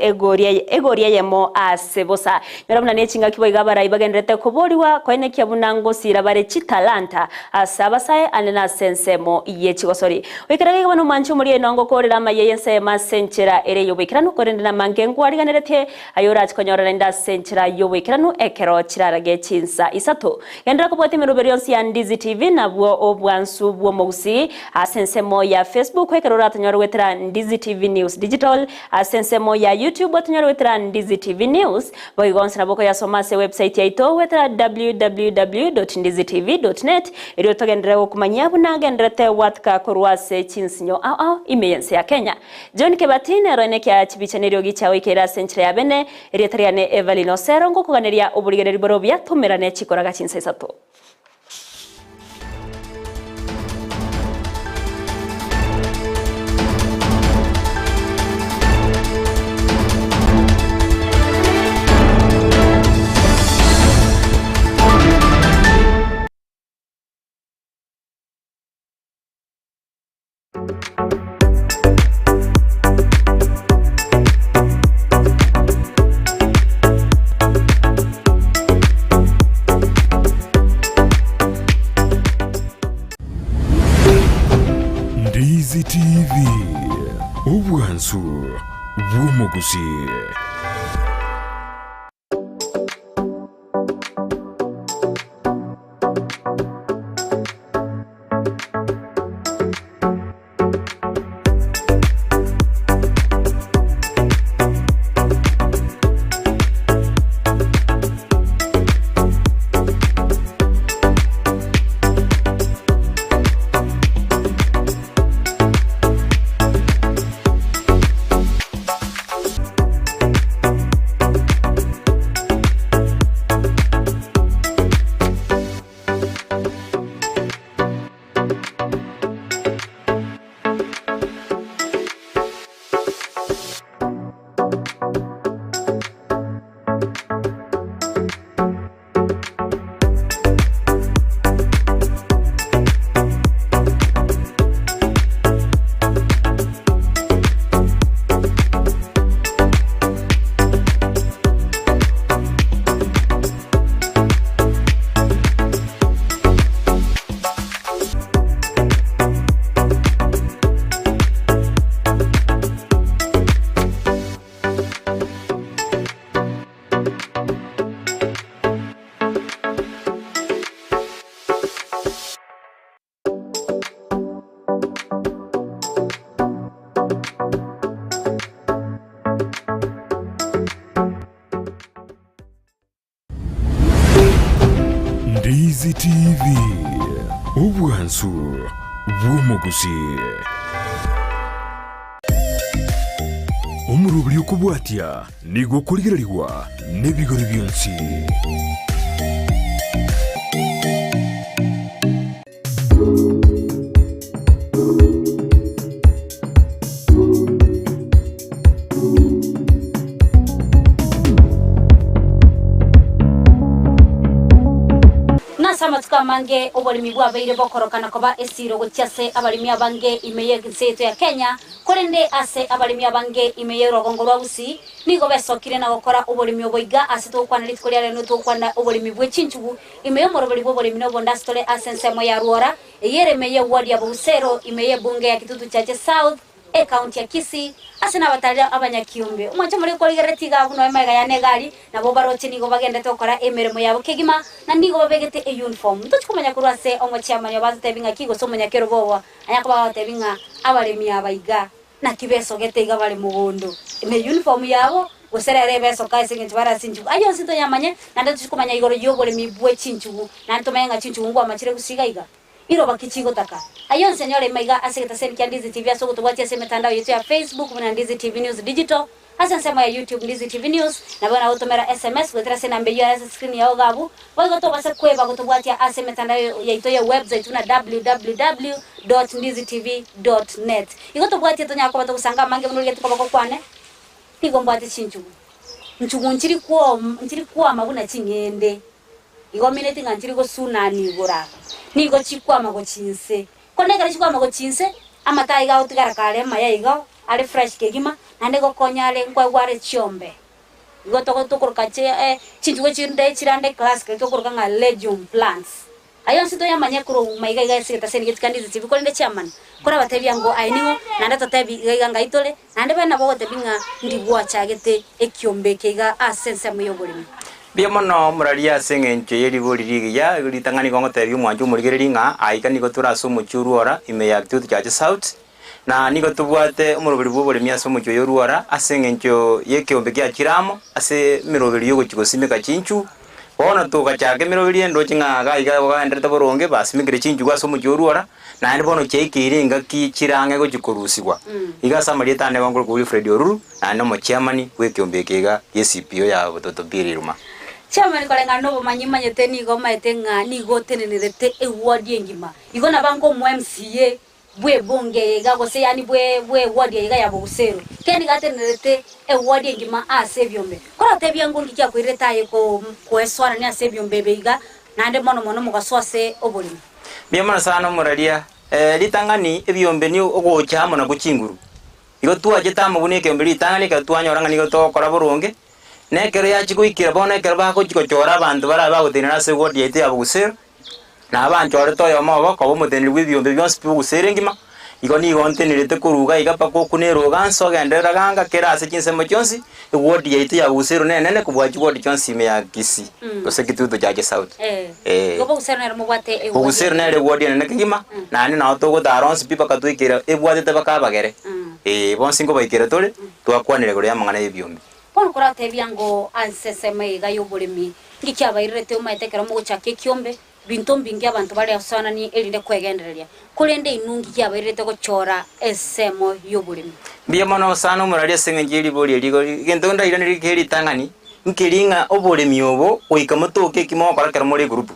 egoria yemo ase bosa nyora ne chinga kibo igabara ibagenderete koboriwa koenekia bunango sira bare chitalanta ase abasae anena sensemo ye chigosori oikerage bono mwanchi muriri nongo korera maye yense masenchera ere yobikirano korende na mangengo ariganerete ayora. torachikonyorera inde ase enchera y'oboikeranu ekero chirarage chinsa isato. Genderera kobwatia emeroberi yonsi ya Ndizi TV nabwo obwansu bw'omogusii ase ensemo ya Facebook ekero oratonyore goetera Ndizi TV News Digital, ase ensemo ya YouTube otonyore goetera Ndizi TV News, boigo onsi nabo okoyasoma ase ewebsite yaito goetera www.ndizitv.net erio togenderere gokomanyia buna agendererete gwatika korwa ase chinsinyo ao ao ime y'ense ya Kenya. John Kebati nero enekia chibicha neriogi chiagoikeire ase enchera ya bene, erieta riane Evelyn Osero ngokoganeria oborigereri bore obuya tomerane chikoraga chinsa isato. Ndizi TV, obwansu bw'omogusii. Ndizi TV, obwansu bw'omogusii. Omoroberi okobwatia nigo okorigererigwa nebigori bionsi. Nase amatuko amange oboremi bwabeire bokorokana koba esiiro gochia ase abaremi abange ime y'ense yaito ya Kenya, korende ase abaremi abange ime y'orogongo rwa Gusii nigo besokire na gokora oboremi obo iga ase togokwana rituko ria rero togokwana oboremi bwe chinchugu Ime y'omoroberi bw'oboremi nobonde ase tore ase ensemo ya Rwora, eyio ere ime y'eward ya Bogusero, ime y'ebunge ya Kitutu Chache South, ecounty ya Kisii, ase nabatarire abanyakiombe. Omwanche omorege korigereretie iga abwo noe magega yane egari, nabo baroche nigo bagendete gokora emeremo yabo kegima, na nigo babegete euniform. Ntochi komanya korwa ase omochiamani obo atotebi ng'aki gose omonyakerogo obo anya koba agotebi ng'a abaremi aba iga. Naki besogete iga bare mogondo ne uniform yabo, gose rero ebesoka ase engencho bare ase chinchugu. Ayio onsi toyamanye, naende tochie komanya igoro y'oboremi bwe chinchugu, naende tomanye ng'a chinchugu ngwamachire gosiga iga. Iroba ki chigotaka? Ayio onsi anyore ime iga ase egetaseni kia Ndizi TV ase ogotobwatia ase emetandao yaito ya Facebook buna Ndizi TV News Digital, ase ensemo ya YouTube Ndizi TV News, nabo nagotomera SMS goetera ase enamba eyio ere ase screen yao iga abwo, Boigo tobase kweba gotobwatia ase emetandao yaito ya website buna www dot ndizitv dot net. Igo tobwatie tonyare koba togosanga amange buna origetie koba gokwane, nigo mbwate chinchugu. Nchugu nchiri kwom nchiri kwama buna ching'ende, igo mineti ng'a nchiri gosunani igoro aba, nigo chikwama gochia inse. Korende ekero chikwama gochia inse, amato aiga agotigara kare amaya igo, are fresh kegima, naende gokonya are nkoegwa are chiombe. Igo togo tokoroka chi eh chinchugu chinde chirande class keri tokoroka ng'a legume plants. Aye onsi toyamanye korwa maiga iga ase egetaseni getika Ndizi TV korende chiamana korabatebia ngo aye ning'o naende totebi iga iga ngai tore naende babe nabo ogotebi ng'a ndi gwachagete ekiombe eke iga ase ensemo y'oboremi. Mbuya mono morarie ase engencho ye ribori rigiya, ritang'ani igo ngotebia omwancho omorigereria ng'a aiga nigo tore ase omochie o Rwora ime ya Kitutu Church South, na nigo tobwate omoroberi bw'oboremi ase omochie oyo o Rwora ase engencho y'ekeombe giachire amo ase emeroberi y'ogochia gosimeka chinchu. Bono togachaka emeroberi endoche ng'a iga iga bagenderete boronge, basimekire chinchugu ase omochie o Rwora, naende bono chiaikeire engaki chire ang'e gochia korusigwa. Iga ase amarieta ane igo nkorokwa Wilfred Oruru, naende omochairman bw'ekeombe eke iga gie CPO ya Bototo Pili Iruma. Chairman koreng'ana nobomanyi manyete nigo omaete ng'a nigo otenenerete eward engima. Igo naba nkomoa MCA bw'ebunge eye iga gose yaani bwe bwe eward eye iga ya Bogusero. Keri nigo atenenerete eward engima ase ebiombe. Korotebia ng'o nki kiakoirerete aye ko koesoanania ase ebiombe ebe iga naende mono mono mogasoa ase oboremi. Mbuya mono sana omoraria. Ritang'ani ebiombe ni ogocha amo nakwo chinguru. Igo twachete amo buna ekeombe ritang'ani ekero twanyora ng'a nigo togokora boronge, na ekero yachia goikera bono ekero bagochia gochora abanto barabe bagotenena ase eward yaito ya Bogusero, na abanchorete oyomo obo koba omoteneneri bw'ebiombe bionsi pi Bogusero engima, igo nigo ntenerete korwa iga iga mpaka okwo nere ogansa ogenderera ganga kera ase chinsemo chionsi, eward yaito ya Bogusero nenene kobua chiward chionsi ime ya Kisii, gose Kitutu Chache South. Eh. Igo Bogusero nere mobwate eward Bogusero nere eward enene kegima, naende nao togotara onsi pi mpaka twaikera ebwatete mpaka abagere. Ee, bonsi nkobaikera tore, twakwanire igoro y'amang'ana y'ebiombe. Bono koratebia ngo ase ensemo eye iga y'oboremi, nki kiabairerete omaete ekero mogochaka ekiombe? Binto mbinge abanto bare asoananie erinde kwegendereria, korende inwe nki kiabairerete gochora ensemo y'oboremi? Mbuya mono sana omorari ase engencho ye ribori eri igo egento ndairanerie kere ritang'ani, nkeri ng'a oboremi obo goika motoke eki mogokora ekero more egurupu.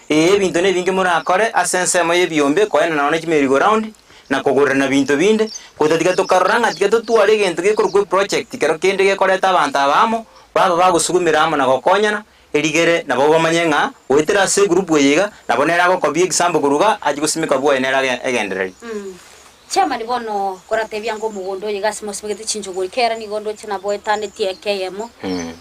Ee, ebinto nebinge morakore ase ensemo y'ebiombe, koenana nonya chimerry go round, na kogorerana binto binde, goika tiga tokarora ng'a tiga totware egento gekorokwa eproject kero kende gekoreta abanto aba amo, baba bagosugumera amo na gokonyana, erigere nabo bamanye ng'a goetera ase egroup eye iga, nabo nere agokobia example korwa iga, achie gosimeka bwoye nere age egendererie. Chairman bono koratebia ng'a omogondo oyo iga ase mosimegete chinchogori kera nigo ndoche nabo etanetie eke eyemo,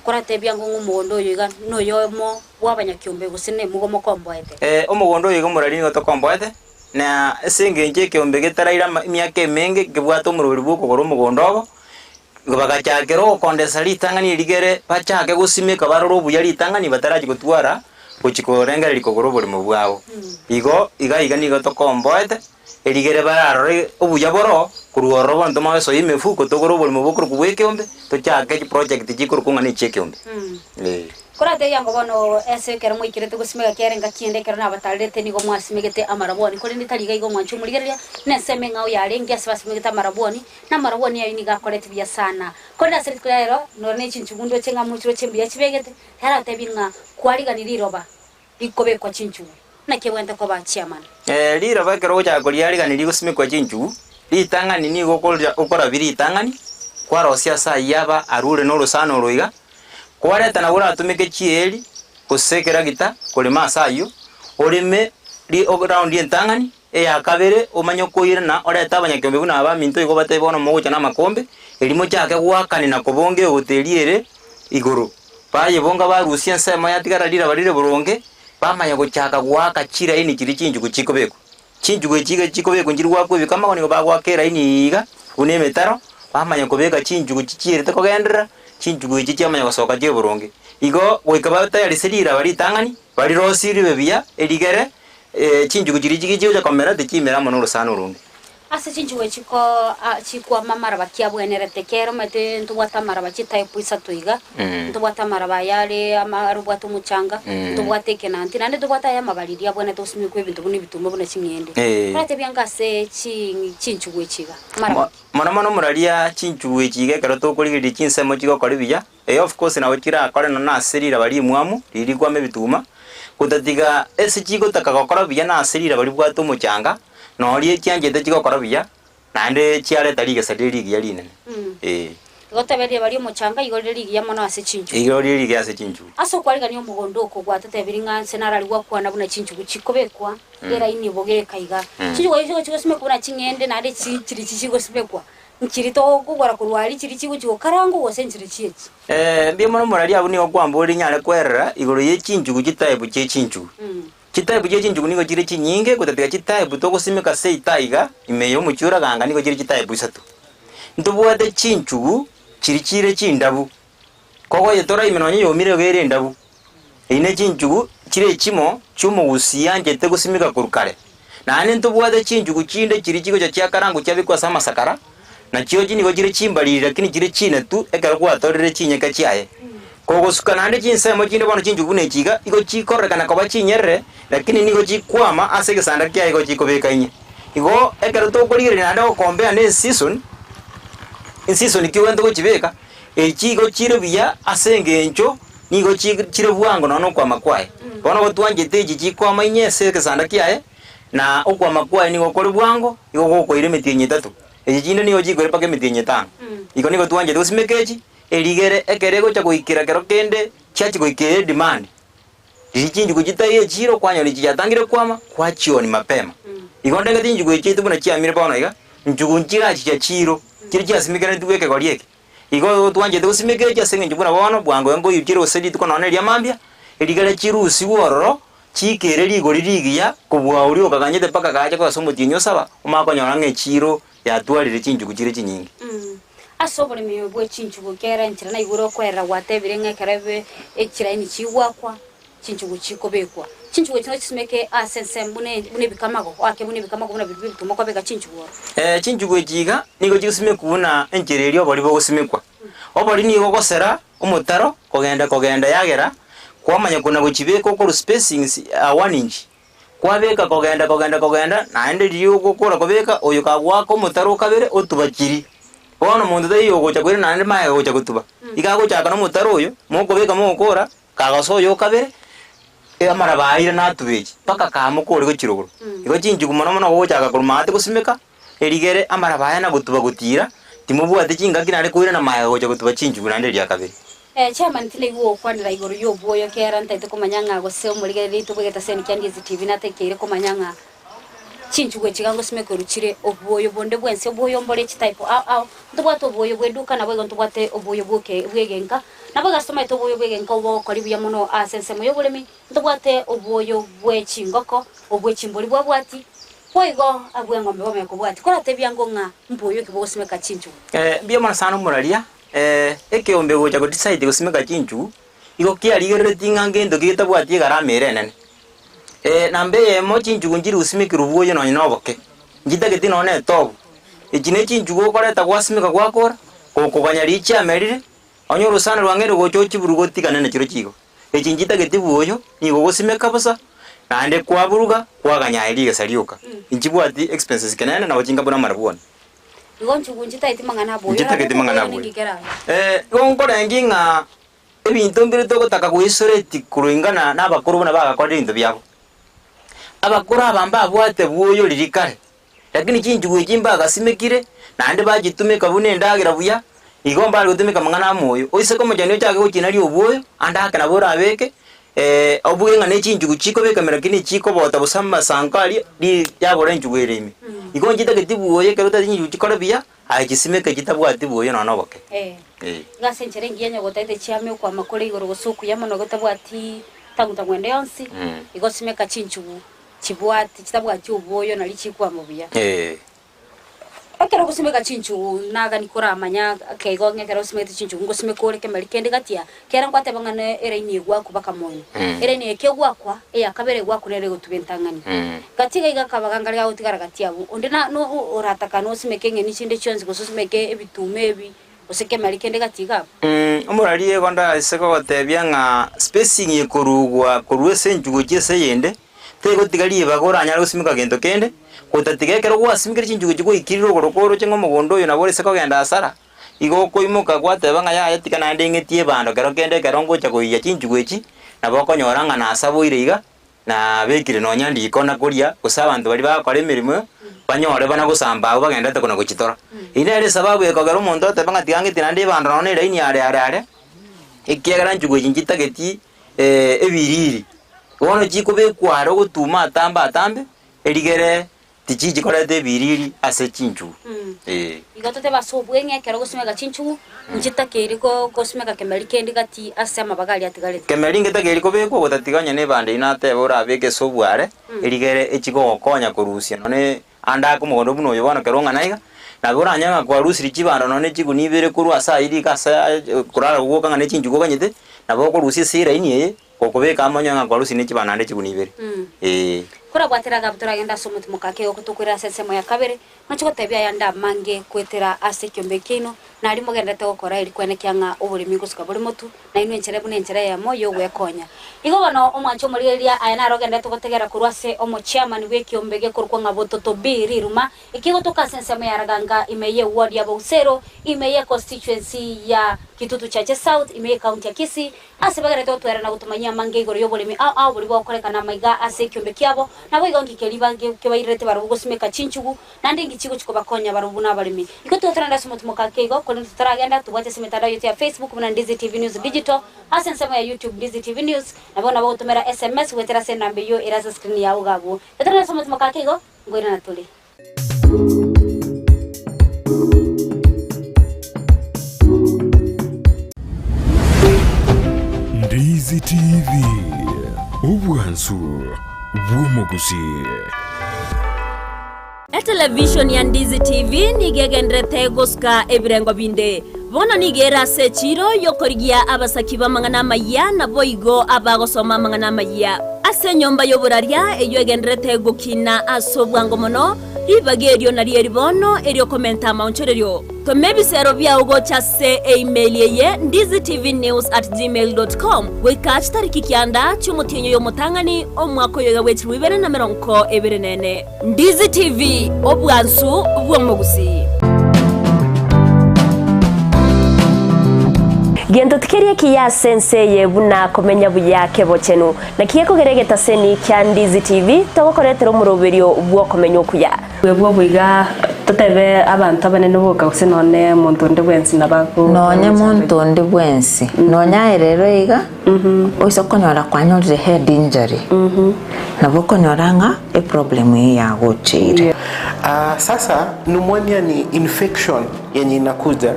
koratebia ng'a omogondo oyo iga noyomo bw'abanyakiombe gose nemugo mokomboete. Omogondo oyo iga omorari nigo tokomboete, na ase engencho ekeombe getaraire ama emiaka emenge kebwate omoroberi bw'okogora omogondo obo, igo bagachakera ogokondesa ritang'ani erigere bachake gosimeka barore obuya ritang'ani batarachia gotwara gochia korengereria kogora oboremo bwabo. Igo iga iga nigo tokomboete. Erigere bararore obuya boroo, korwa ororo bono tomoe soa emefuko togore oborimo bokorokwa bwa ekeombe, tochake chiproject chikorokwa ng'a nechi ekeombe. Ee. Koratebia ngo bono ase ekero mwaikerete gosimeka kera engaki ende ekero nabatarerete nigo mwasimegete amarabwoni, korende tari iga igo mwanche omorigereria, nensemo eng'ao yarenge ase basimegete amarabwoni, na amarabwoni ayio nigo akorete buya sana. Korende ase rituko ria rero, nore ne chinchugu ndoche ng'a mochiroche mbuya chibegete, yaratebie ng'a kwariganirie riroba rikobekwa chinchugu, naki ebwenerete koba chiamana. Riroba ekero ogochaka koriarigania rigosimekwa chinchugu, ritang'ani nigo okoria okorabia ritang'ani, kwarosia ase ayio aba arure na orosana oro iga, kwareta nabo oratumeke chieri gose ekeragita korema ase ayio, oreme ri round entang'ani, eya kabere omanye koirana orete abanyakeombe buna abaminto igo obatebie bono mogocha na amakombe, erio mochake goakani na kobonga egoto eria ere igoro. Bayebonga barusia ensemo yatigara riraba rire boronge, bamanya gochaka goaka chiraini chiria chinchugu chikobekwa. Chinchugu echi iga chikobekwa nchiri goakwa ebikamago nigo bagoaka eraini eye iga buna emetaro, bamanya kobeka chinchugu chichierete kogenderera, chinchugu echi chiamanya gosoka chire boronge. Igo goika batayarise riraba ritang'ani, barirosie ribe buya, erigere chinchugu chiria chigocha komera tichimera amo norosana oronge. Ase chinchugu echi ko chikwama amaraba kiabwenerete kera omanyete ntobwate amaraba chitype isato iga, ntobwate amaraba aya are ama arobwate omochanga, ntobwate ekenanti, naende ntobwate aya amabariri abwenerete gosimekwa ebinto buna ebituma buna ching'ende. Koratebia ng'a ase chi chinchugu echi iga, amaraba ki? Mono mono moraria chinchugu echi iga ekero tokorigereria chinsemo chigokora buya, eh of course nabo chirakore nonya nase riraba rimwamu riria rikwama ebituma, gotatiga ase chigotaka gokora buya nase riraba ribwate omochanga, Noria echianchete chigokora buya, naende chiareta rigesa rire rigiya rinene. Ee. Igo tebereria baria omochanga, igo rire rigiya mono ase chinchugu. Igo rire rigiya ase chinchugu. Ase okwarigania omogondo oko gwatotebirie ng'a inse narari gwakwana buna chinchugu chikobekwa eraini bogeka iga. Chinchugu echio chigochia gosimekwa buna ching'ende naende chiri chigosimekwa nchiri tokogora korwa aria chiri chigochia gokarangwa gose nchiri chiechi. Mbuya mono moraria abwo nigo kwamboria nyare kwerera igoro ye chinchugu chitype chie chinchugu. Chitype chie chinchugu nigo chire chinyinge, gotatiga chitype togosimeka seito aiga, ime ya omochie oraganga nigo chire chitype isato. Ntobwate chinchugu chiri chire chindabu, kogoyetora ime nonye yomire iga ere endabu. Eyio ne chinchugu chire echimo chi'omogusii anchete gosimeka korwa kare. Naende ntobwate chinchugu chinde chiria chigocha chiakarangwa chiabekwa ase amasakara, nachio nigo chire chimbariri lakini chire chinetu ekero gwatorire chinyeke chiaye. Kogosuka naende chinsemo chinde bono chinchugu buna echi iga, igo chikororekana koba chinyerere, lakini nigo chikwama ase egesanda kiaye igo chikobeka inye. Igo ekero tokorigereria naende gokombea ne eseason, eseason ki ogento gochibeka, echi igo chire buya ase engencho nigo chire bwango nonya na okwama kwaye. Bono igo twanchete echi chikwama inye ase egesanda kiaye, na okwama kwaye nigo kore bwango, nigo gokoira emetienyi etato. Echi chinde nigo chikoira mpaka emetienyi etano. Igo nigo twanchete gosimeka echi, erigere ekero egocha goikera kero kende chiachia goikera edemand, riria chinchugu chitaiyo echiro kwanyora echi chiatangire kwama, kwachionia mapema. Igo ndengete chinchugu echi chiaito buna chiamire bono iga, nchugu nchirachicha chiro, chiria chiasimikanetiwe ekegori eke. Igo twanchete gosimeka echi ase eng'encho buna bono bwango iga nkoyuchire gose rituko nonye riria mambia, erigere chirusigwe ororo, chiikere rigori rigiya kobua oria okaganyete mpaka gacha korwa ase omotienyi osaba, omanye konyora ng'a echiiro yatwarire chinchugu chire chinyinge. Ase oboremi bwe chinchugu kera enchera naigure okoerera gwatebire ng'a ekero ebe echiraini chigwakwa, chinchugu chikobekwa. Chinchugu echi nochisimeke ase ensemo buna buna ebikamago, oake buna ebikamago buna biria bie ebituma okobeka chinchugu ororo. Eh, chinchugu echi iga nigo chigosimekwa buna enchera eria obori bogosimekwa. Obori nigo ogosera omotaro kogenda kogenda yagera kwamanya kona gochibeka okorwa spacings a one inch, kwabeka kogenda kogenda kogenda naende riria ogokora kobeka oyo kagoaka omotaro okabere otuba chiri. Bono monto taiyo ogocha koirana naende magega gocha gotuba, iga agochaka na omotaro oyo, mokobeka mogokora. Kagosoa oyo o kabere, amaraba aire natube echi, mpaka kamokore gochia rogoro. Igo chinchugu mono mono ogochaka korwa maate gosimeka, erigere amaraba aya na gotuba gotiira, timobwati chingaki naende koirana magega gocha gotuba chinchugu naende eria kabere. Eh, chairman tinaigwa gokwanera igoro y'obwoyo kera ntaete komanya ng'a gose omorigereria oito bw'egetaseni kia Ndizi TV natakeire komanya ng'a Chinchugu echi iga ngosimeka chire obwoyo bonde bwensi, obwoyo mbore chitype ao ao, ntobwate obwoyo bw'eduka naboigo ntobwate obwoyo bw'oke bw'egenka, naboigo ase tomaete obwoyo bw'egenka obogokori buya mono ase ensemo y'oboremi, ntobwate obwoyo bwe chingoko, obwe chimbori bwabwati, boigo abw'eng'ombe bamanya kobwati. Koratebie ango ng'a mbwoyo ki bogosimeka chinchugu? Mbuya mono sana omoraria, ekeombe gocha go decide gosimeka chinchugu, igo kiarigereretie ng'a ngento ki getabwati egarama ere enene. Namba eyemo chinchugu nchiri gosimekirwe bwoyo nonye na oboke, nchitageti nonye na etobu. Echi ne chinchugu okoreta gwasimeka gwakora, gokoganya riria chiamerire, onye orosana rwang'eire gocha ochiburuge otigane na chirochio igo. Echi nchitageti bwoyo, nigo ogosimeka bosa, naende kwaburuga, kwaganya aye rigesa rioka. Nchibwati expenses kenene nabo chinga buna amarabwoni. Igo nchugu nchitageti mang'ana abwoyo, Nchitageti mang'ana abwoyo. Igo nkorengi ng'a Ebinto mbire togotaka goisoreti koreng'ana nabakoro buna bagakorire ebinto biabo. Abakoro aba mbabwate bwoyo riria kare, lakini chinchugu echi mbagasimekire, naende bachitumeka buna endagera buya, igo mbare gotumeka amang'ana amoyo. Oise komochani ochake gochinaria obwoyo, ande ake nabo orabeke, obuge ng'a ne chinchugu chikobeka ime lakini chikobota bosa amasanko aria, ri yabora enchugu ere ime. Igo nchitageti bwoyo ekero otagete chinchugu chikore buya, Aye chisimeke chitabwati bwoyo nonya noboke. Ee. Ee. Iga ase enchera engiya onye gotagete chiame okwama kore igoro gose okuya mono gotabwati tangu-tangu ende yonsi, igo simeka chinchugu chibwati chitabwati obwoyo nario chikwama buya. Ee. Ekero ogosimeka chinchugu nagani koramanya akeigo ng'a ekero osimegete chinchugu ngosimeka ore kemeri kende gatia kera ngwateba ng'a ne eraini egwakwa baka moino. Eraini eye kegwakwa, eya kabere egwakwa nere egotuba entang'ani. Gati iga iga akabaga nkare gagotigara gati abwo, onde na no orataka nosimeke eng'eni chinde chionsi gose osimeke ebituma ebi, gose kemeri kende gati iga abwo. Omoraria igo ndaise gogotebia ng'a spacing ekorugwa korwa ase enchugu gochia ase eyende, tegotiga ribaga oranyare gosimeka gento kende, gotatiga ekero gwasimekire chinchugu echi gwaikirire ogoro koroche ng'a omogondo oyo nabo ore kogenda hasara, igo okoimoka gwateba ng'a yaya tiga naende ng'etie ebando kero kende ekero ngocha koiyia chinchugu echi, nabo okonyora ng'a nasaboire iga, Nabekire nonya ndiko na koria, gose abanto baria bagokora emeremo banyore bana gosamba abwo bagenderete kona gochitora. Eyio nere esababu ekogera omonto oteba ng'a tiga ng'etie naende ebando nonya na eraini are are are, ekiagera nchugu echi nchitageti ebiriri. Bono chikobekwa are ogotuma atambe atambe, erigere tichichi koreta ebiriri ase chinchugu. Ee. Igo totebe ase obweng'e ekero ogosimeka chinchugu, nchitakeiri gosimeka kemeri kende gati ase amabaga aria atigarete. Kemeri ngetakeiri kobekwa gotatiga onye nebando eyio nateba orabeke ase obware, erigere echigogokonya korusia nonye ande ake omogondo buna oyo bono kero ong'ana iga, nabo oranyore ng'a kwarusirie chibando nonye chigunia ibere korwa ase ayio riko ase korara gogoka ng'a ne chinchugu oganyete, nabo okorusia ase eraini eye, gokobeka amo onyore ng'a kwarusirie ne chibando naende chigunia ibere, eeh. Korabwatera Agabu toragende ase omotimoka ake ogotokwera ase ensemo ya kabere, Ngochia gotebia ayande amange goetera ase ekiombe kiaino, nario mogendererete gokora eri kwenekia ng'a oboremi ngosuka bore motu, nainwe enchera buna enchera eyemo y'ogwekonya. Igo bono, omwanche omorigereria, aya naro ogendererete gotegera korwa ase omochairman bw'ekiombe gekorokwa ng'a Bototo B Riruma, ekegotoka ase ensemo ya Raganga ime y'eward ya Bousero, ime ye constituency ya Kitutu Chache South, ime y'ecounty ya Kisii, ase bagerete gotwera na gotomanyia amange igoro y'oboremi ao ao boria bogokorekana amaiga ase ekiombe kiabo, Naboigo inki keria bange kebairerete barabwo gosimeka chinchugu, naende inki chigochia kobakonya barabwo buna abaremi? Igo tiga torende ase omotimoka ake igo, korende totaragenda, tobwate ase emetandao yaito ya Facebook buna Ndizi TV News Digital, ase ensemo ya YouTube Ndizi TV News, nabo nabo gotomera SMS goetera ase enamba eyio ere ase screen yao iga abwo. Iga torende ase omotimoka ake igo, nkoirana tore. Ndizi TV, obwansu bw'omogusii. Etelevishoni ya Ndizi TV nigo egenderete gosuka ebirengo binde. Bono nigo ere ase echiiro y'okorigia abasaki b'amang'ana amayia naboigo abagosoma amang'ana amayia. Ase enyomba y'oboraria eyio egenderete gokina ase obwango mono, ribaga erio nario eri bono eriokomenta amaonchorerio. Toma ebisero biao gocha ase eimeli eye ndizitvnews@gmail.com goika chitariki kianda chi'omotienyi oyo omotang'ani omwaka oyo iga bwe 2024. Ndizi TV, obwansu bw'omogusii. Gento tikeri ekiya ase ense eye buna komenya buya kebochenu. Naki gekogera egetaseni kia Ndizi TV togokoretera omoroberio bw'okomenya okuya. Bwebwo boiga totebe abanto abanene boka gose nonye monto onde bwensi nabo ago Nonye monto onde bwensi, nonye aye rero iga, oise okonyora kwanyorire head injury, nabo okonyora ng'a eproblem eye yagocheire. Ah, sasa pneumonia ni infection yenye inakuja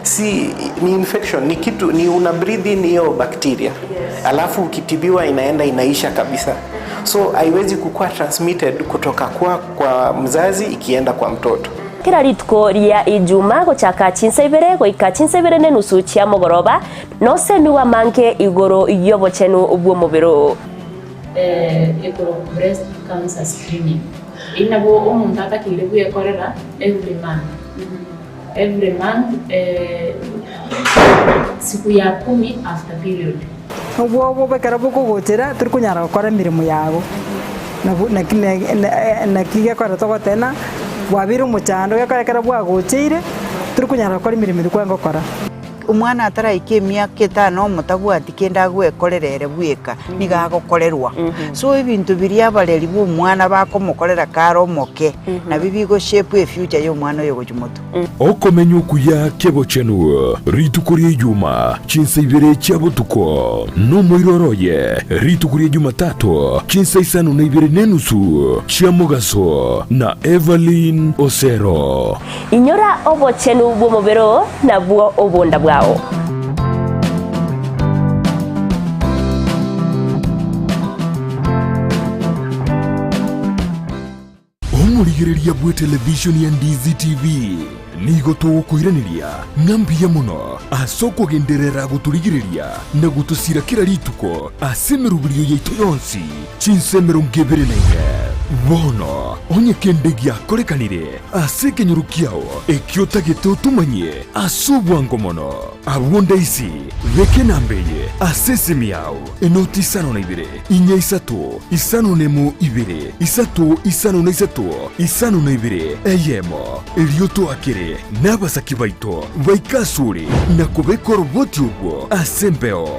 si ni infection ni kitu ni una breathe in hiyo bacteria alafu ukitibiwa inaenda inaisha kabisa so haiwezi kukua transmitted kutoka kwa, kwa mzazi ikienda kwa mtoto Kera rituko ria Ijuma gochaka chinsa ibere goika chinsa ibere nenusu chia mogoroba, nosemigwe amange igoro y'obochenu bw'omobere oo. Ekorokwa breast cancer screening. Eyio nabo omonto atakeire bwekorera every month. Every month siku ya kumi after period. Obwoba ekero bokogochera tori konyara gokora emeremo yago, nabo naki naki gekogera togoteba ng'a bwabeire omochando gekogera ekero bwagocheire tori konyara gokora emeremo eria kwarenge gokora. Omwana ataraika emiaka etano omotabwati kende agwekorera ere bweka, nigo agokorerwa. So ebinto biria abareri ba omwana bakomokorera kare omoke, nabio bigo shape efuture ya omwana oyo gochia motwe. Okomenya okuya kebochenu rituko ria Ijuma chinsa ibere chia botuko, nomoiroro oye rituko ria Jumatato chinsa isano na ibere nenusu chia mogaso na Evelyn Osero. Inyora obochenu bw'omobere oo, nabwo obonda bwao. Omorigereria bw'etelevishoni ya Ndizi TV nigo togokoiraneria ng'a mbuya mono ase okogenderera gotorigereria na gotosira kera rituko ase emeroberio yaito yonsi chinsa emerongo ebere na ine. Bono onye kende giakorekanire ase ekenyoro kiao ekio otagete otomanyie ase obwango mono, abwo ndaisi beka enamba eye ase esimi yao enoti isano na ibere Inya isato, isano nemo ibere, isato isano na isato, isano na ibere, eyemo. Erio toakere nabasaki baito baike asore na kobeka oroboti orwo ase embeo.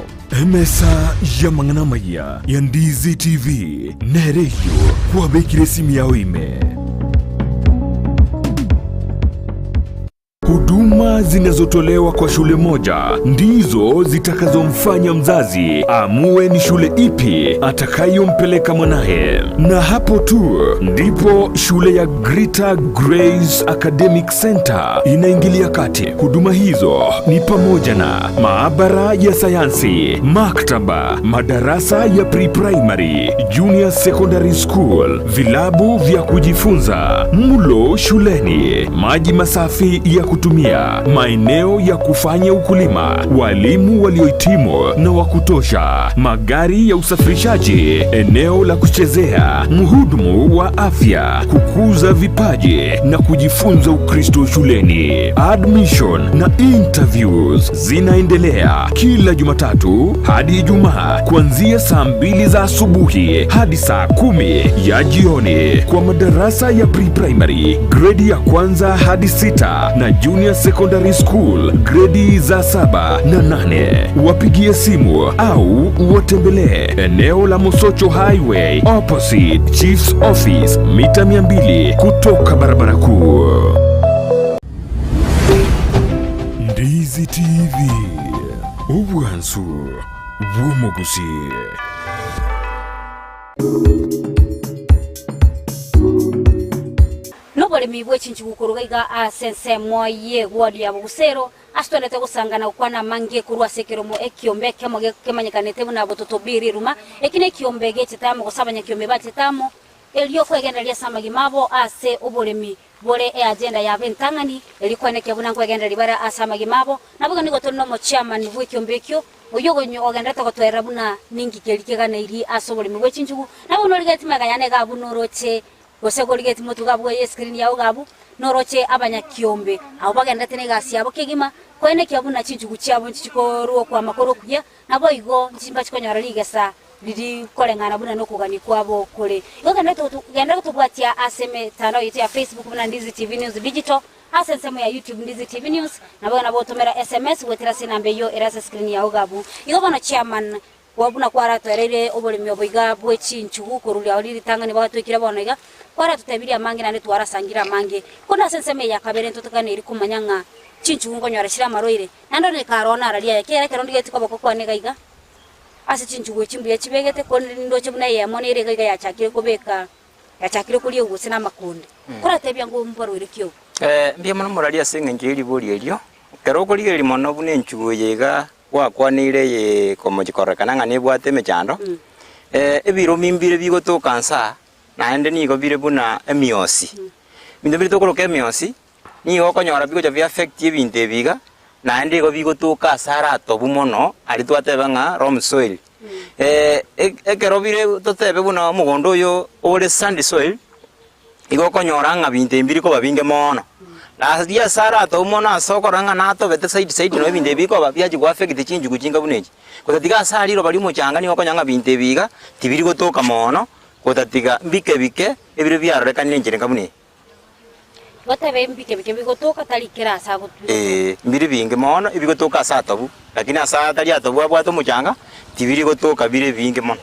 Emesa y'amang'ana amayia ya Ndizi TV nere eyio kwabekire esimi yao ime. Huduma zinazotolewa kwa shule moja ndizo zitakazomfanya mzazi aamue ni shule ipi atakayompeleka mwanaye, na hapo tu ndipo shule ya Greater Grace Academic Center inaingilia kati. Huduma hizo ni pamoja na maabara ya sayansi, maktaba, madarasa ya pre-primary, junior secondary school, vilabu vya kujifunza, mlo shuleni, maji masafi ya kutumia, maeneo ya kufanya ukulima, walimu waliohitimu na wa kutosha, magari ya usafirishaji, eneo la kuchezea, mhudumu wa afya, kukuza vipaji na kujifunza Ukristo shuleni. Admission na interviews zinaendelea kila Jumatatu hadi Ijumaa kuanzia saa 2 za asubuhi hadi saa 10 ya jioni kwa madarasa ya pre-primary, gredi ya kwanza hadi 6 na junior secondary school gredi za 7 na 8. Wapigie simu au watembelee eneo la Mosocho Highway opposite Chief's Office, mita 200 kutoka barabara kuu. Ndizi TV, obwansu bw'omogusi. Noboremi bwe chinchugu korwa iga ase ensemo y'eward ya Bogusero, ase twenete gosangana gokwana amange korwa ase ekeromo ekiombe ekemo kemanyekanete buna Bototo B Riruma. Eki nekiombe gechete amo gose abanyakiombe bachete amo erio kwegendereria ase amagima abo ase oboremi bore eagenda yabo entang'ani erio koenekia buna nkwegendereria bare ase amagima abo. Naboigo nigo tore nomochairman bw'ekiombe ekio oyio ogendererete gotoerera buna ninki keria keganeirie ase oboremi bwe chinchugu. Nabo buna origetie magega yane iga abwo noroche Gose korigetie motwe gabu eye escreen yao gabu, noroche abanyakiombe abwo bagenderete negasi yabo kegima, koenekia buna chinchugu chiabo nchichikorwa okwama kore okuya, naboigo nchimba chikonyora rigesa riri koreng'ana buna nokogania kwabo kore. Igo genderera gotobwatia ase emetandao yaito ya Facebook buna Ndizi TV News Digital, ase ensemo ya YouTube Ndizi TV News, naboigo nabo otomera SMS goetera ase enamba eyio ere ase escreen yao gabu. Igo bono chairman Kwa buna kwaratoereire oboremi obo iga bwe chinchugu korwa riria ritang'ani bagatwekire bono iga, kwaratotebirie amange naende twarasangire amange. Korende ase ensemo eye ya kabere ntotokaneiri komanya ng'a chinchugu nkonyora chire amarwaire, naende onye karoo nararia aya, ekiagera ekero ndigetie koboko kwane iga iga ase chinchugu echi mbuya chibegete, korende nindoche buna eyemo nere iga iga yachakire kobeka yachakire koriegwa gose namakonde. Koratebia ng'o mborwaire ki obo? Mbuya mono morarie ase eng'encho ye ribori erio. Ekero okorigereria mono buna enchugu eye iga Gwakwaneire eye komochia kororekana ng'a nebwate emechando, ebiromi mbire bigotoka nse aa, naende nigo bire buna emiosi. Ebinto bire tokoroka emiosi, nigo okonyora bigocha bi affect ebinto ebi iga, naende igo bigotoka ase are atobu mono, aria twateba ng'a loam soil. Ekero bire totebe buna omogondo oyo ore sandy soil, Igo okonyora ng'a binto ebi mbiri koba binge mono. Na aria ase aratobe mono ase okorora ng'a natobete side side nonye ebinto ebi bikoba biachia go affect chinchugu chinga buna echi. Gotatiga ase aria riroba riomochanga nigo okonyora ng'a binto ebi iga tibiri gotoka mono, gotatiga mbike bike ebire biarorekanire enchera enga buna eye. Gotebe mbike bike bigotoka tari kera ase agotwa. Ee, mbiri binge mono ebigotoka ase atobu, lakini ase atari atobu abwate omochanga, tibiri gotoka bire ebinge mono.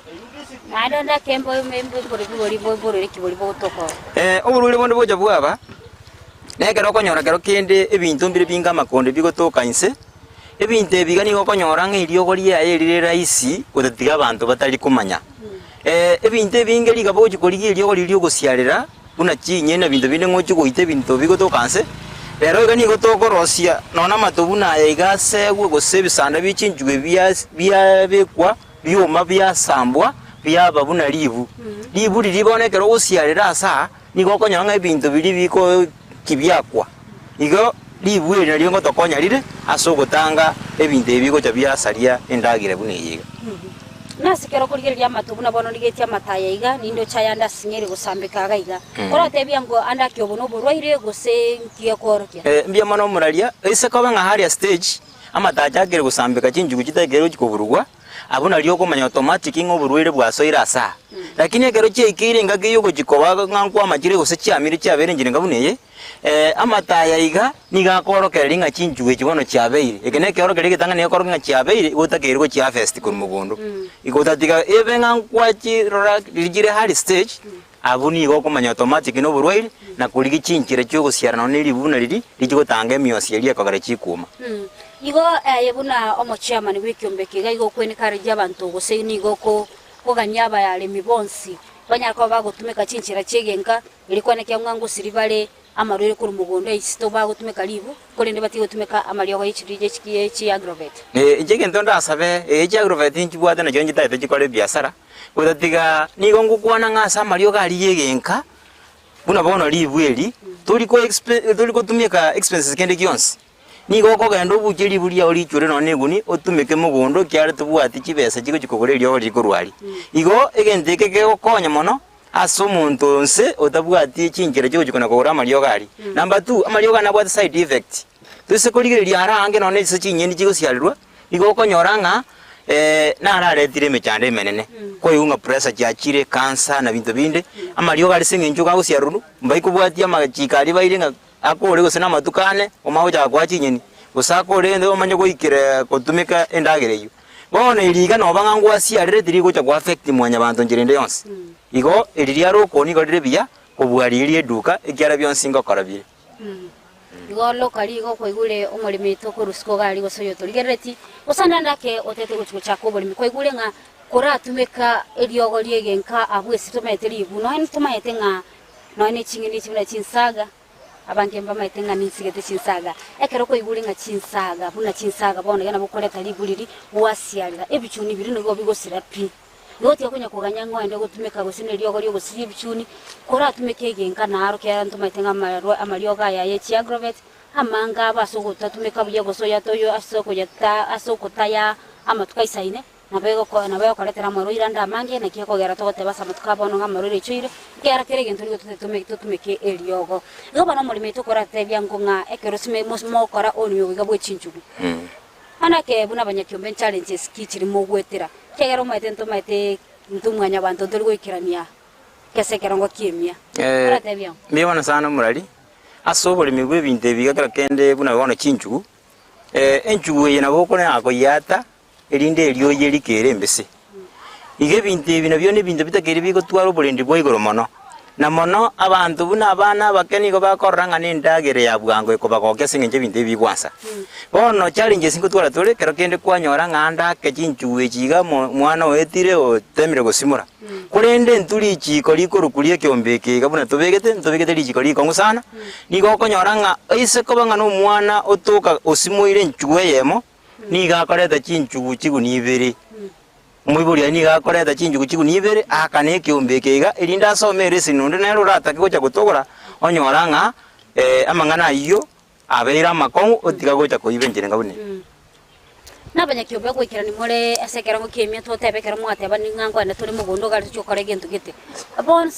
Naende onde akemba oborweri borwere ki boria bogotoka oo. Ee, oborwaire bonde bocha bwaba, nekero okonyora kero kende ebinto mbire binge amakonde bigotoka inse, ebinto ebi iga nigo okonyora ng'a eriogo riaye rire rahisi gotatiga abanto batari komanya. Ebinto ebinge riga bogochia korigia eriogo riria riogosiarera, buna chinyeni na ebinto binde ng'ochie goita ebinto bigotoka nse, rero iga nigo tokorosia nonya amato buna aya iga asegwe gose ebisanda bie chinchugu ebi biabekwa bioma biasambwa biaba buna ribu. Ribu riria bono ekero ogosiarera ase aa, nigo okonyora ng'a ebinto biria biko kibiakwa. Igo ribu eri nario ngotokonya rire ase ogotanga ebinto ebi bigocha biasaria endagera buna eye iga. Nase ekero okorigereria amato buna bono ndigetie amato aya iga, nindoche ayande asinyire gosambeka iga iga. Koratebia ng'o ande ake obo noborwaire gose nki gekoorokia? Mbuya mono omoraria, ase koba ng'a haria stage, amato achakire gosambeka chinchugu chitakeire gochia koburugwa, abwo nario okomanya automatic ng'a oborwaire bwasoire ase aa. Lakini ekero chiaikeire engaki eywo ogochia koba ng'a nkwamachire gose chiamire chiabeire enchera enga buna eye, amato aya iga nigo akoorokereria ng'a chinchugu echi bono chiabeire. Eke nekeorokererio egetang'ani gekorokia ng'a chiabeire igo otakeire gochiharvest korwa mogondo. Igo otatiga ebe ng'a nkwachirora riria chire early stage. Abwo nigo okomanya automatic na oborwaire na korigia chinchera chi'ogosiara nonya ne ribu buna riria richi gotanga emiosi eria ekogera chikuuma. Igo aye buna omochairman bw'ekiombe eke iga igo okwenekareria abanto gose nigo okogania abaremi bonsi banyare koba bagotumeka chinchera chi'egenka erio kwanekera ng'a ngosiri bare amarwaire korwa mogondo aisito bagotumeka ribu korende batige gotumeka amariogo ye chiri ye chiagrovet. Inche egento ndasabe, ee chiagrovet nchibwate nachio nchitagete chikore ebiasara, gotatiga nigo ngokwana ng'a ase amariogo aria y'egenka, buna bono ribu eri, tori ko expe tori gotumeka expenses kende gionsi. Nigo okogenda obuche ribu riao richure nonya na eguni, otumeke mogondo ekiagera tobwati chibesa chigochi kogora eriogo riria korwa aria. Igo egento eke kegokonya mono ase omonto onse otabwati chinchera chigochi kona kogora amariogo aria. Number two, amariogo aya nabwate side effect. Toise korigereria ara aange nonya na ase chinyeni chigosiarerwa, nigo okonyora ng'a nararetire emechando emenene. Koigwa ng'a pressure chiachire, cancer na binto binde, amariogo aria ase eng'encho gagosiarerwa, mbaikobwatia amachiko aria baire ng'a akore gose namatuko ane, omanye gochaka koa chinyeni, gose akore ende omanye goikera gotumeka endagera eyio. Bono eri iga noba ng'a ngwasiarire tirigocha go affect mwanyabanto nchera ende yonsi. Igo eri riare okwo nigo rire buya kobua riria rieduka ekiara bionsi ngokora bire. Igo locally igo kwaigure omoremi tokorusia iga aria gose oyotorigerereti, gose ande ande ake otete gochi gochaka oboremi kwaigure ng'a koratumeka eriogo riegenka abwo ase tomaete ribu nonya tomaete ng'a nonya ne ching'eni echi buna chinsaga, Abange mbamaete ng'a ninsigete chinsaga. Ekero kwaigure ng'a chinsaga buna chinsaga bono iga nabo okoreta ribu riria gwasiarera, ebichuni biria nigo bigosira pi. Nigo otiga konya koganya ng'a oende gotumeka gose neriogo ri'ogosiria ebichuni, koratumeke egenka naro kiagera ntomaete ng'a amarwa amariogo aya ye chiagrovet, amange abo ase ogotatumeka buya gose oyatoywe ase okoyata ase okotaya amatuko aisaine, Nabo egoko nabo egokoretera amarwaire ande amange, naki ekogera togoteba ase amatuko a bono ng'a amarwaire aichoire, ekiagera kera egento nigo totetome totumeke eriogo. Igo bono omoremi oito okoratebia nko ng'a ekero sime mos mogokora oboremi obo iga bwe chinchugu. Bono eke buna abanyakiombe nchallenges ki chiri mogwetera, ekiagera omaete ntomaete intwe mwanyabanto ntori goikerania kese ekerongo ki'emia. Oratebia ng'o? Mbuya mono sana omorari, ase oboremi bwa ebinto ebi iga kera kende buna bono chinchugu, enchugu eye nabo okonyara koyiata erinde eriogi rikere embese. Igo ebinto ebi nabio nebinto bitakeire bigotwara oborendi bwa igoro mono. Na mono abanto buna abana abake nigo bakorora ng'a nendagera ya bwango ekobagokia ase engencho ebinto ebi bigwansa. Bono challenges ngotwara tore ekero kende kwanyora ng'a ande ake chinchugu echi iga mo omwana oetire otemire gosimora. Korende intwe richiko rikorokwa ri'ekeombe eke iga buna tobegete, ntobegete richiko rikong'u sana, nigo okonyora ng'a oise koba ng'a nomwana otoka osimoire enchugu eyemo, Nigo akoreta chinchugu chigunia ibere. Omoibori aye nigo akoreta chinchugu chigunia ibere, aakane ekeombe eke iga, erinde asome ereseni onde nere oratake gocha gotogora, onyora ng'a amang'ana ayio abeire amakong'u otiga gocha koiba enchera enga buna eye. Nabanyakiombe goikerania more ase ekerongo ki'emia, totebe ekero mwateba ning'a nkogenda tore mogondo gari tochie gokora egento gete. Bonsi.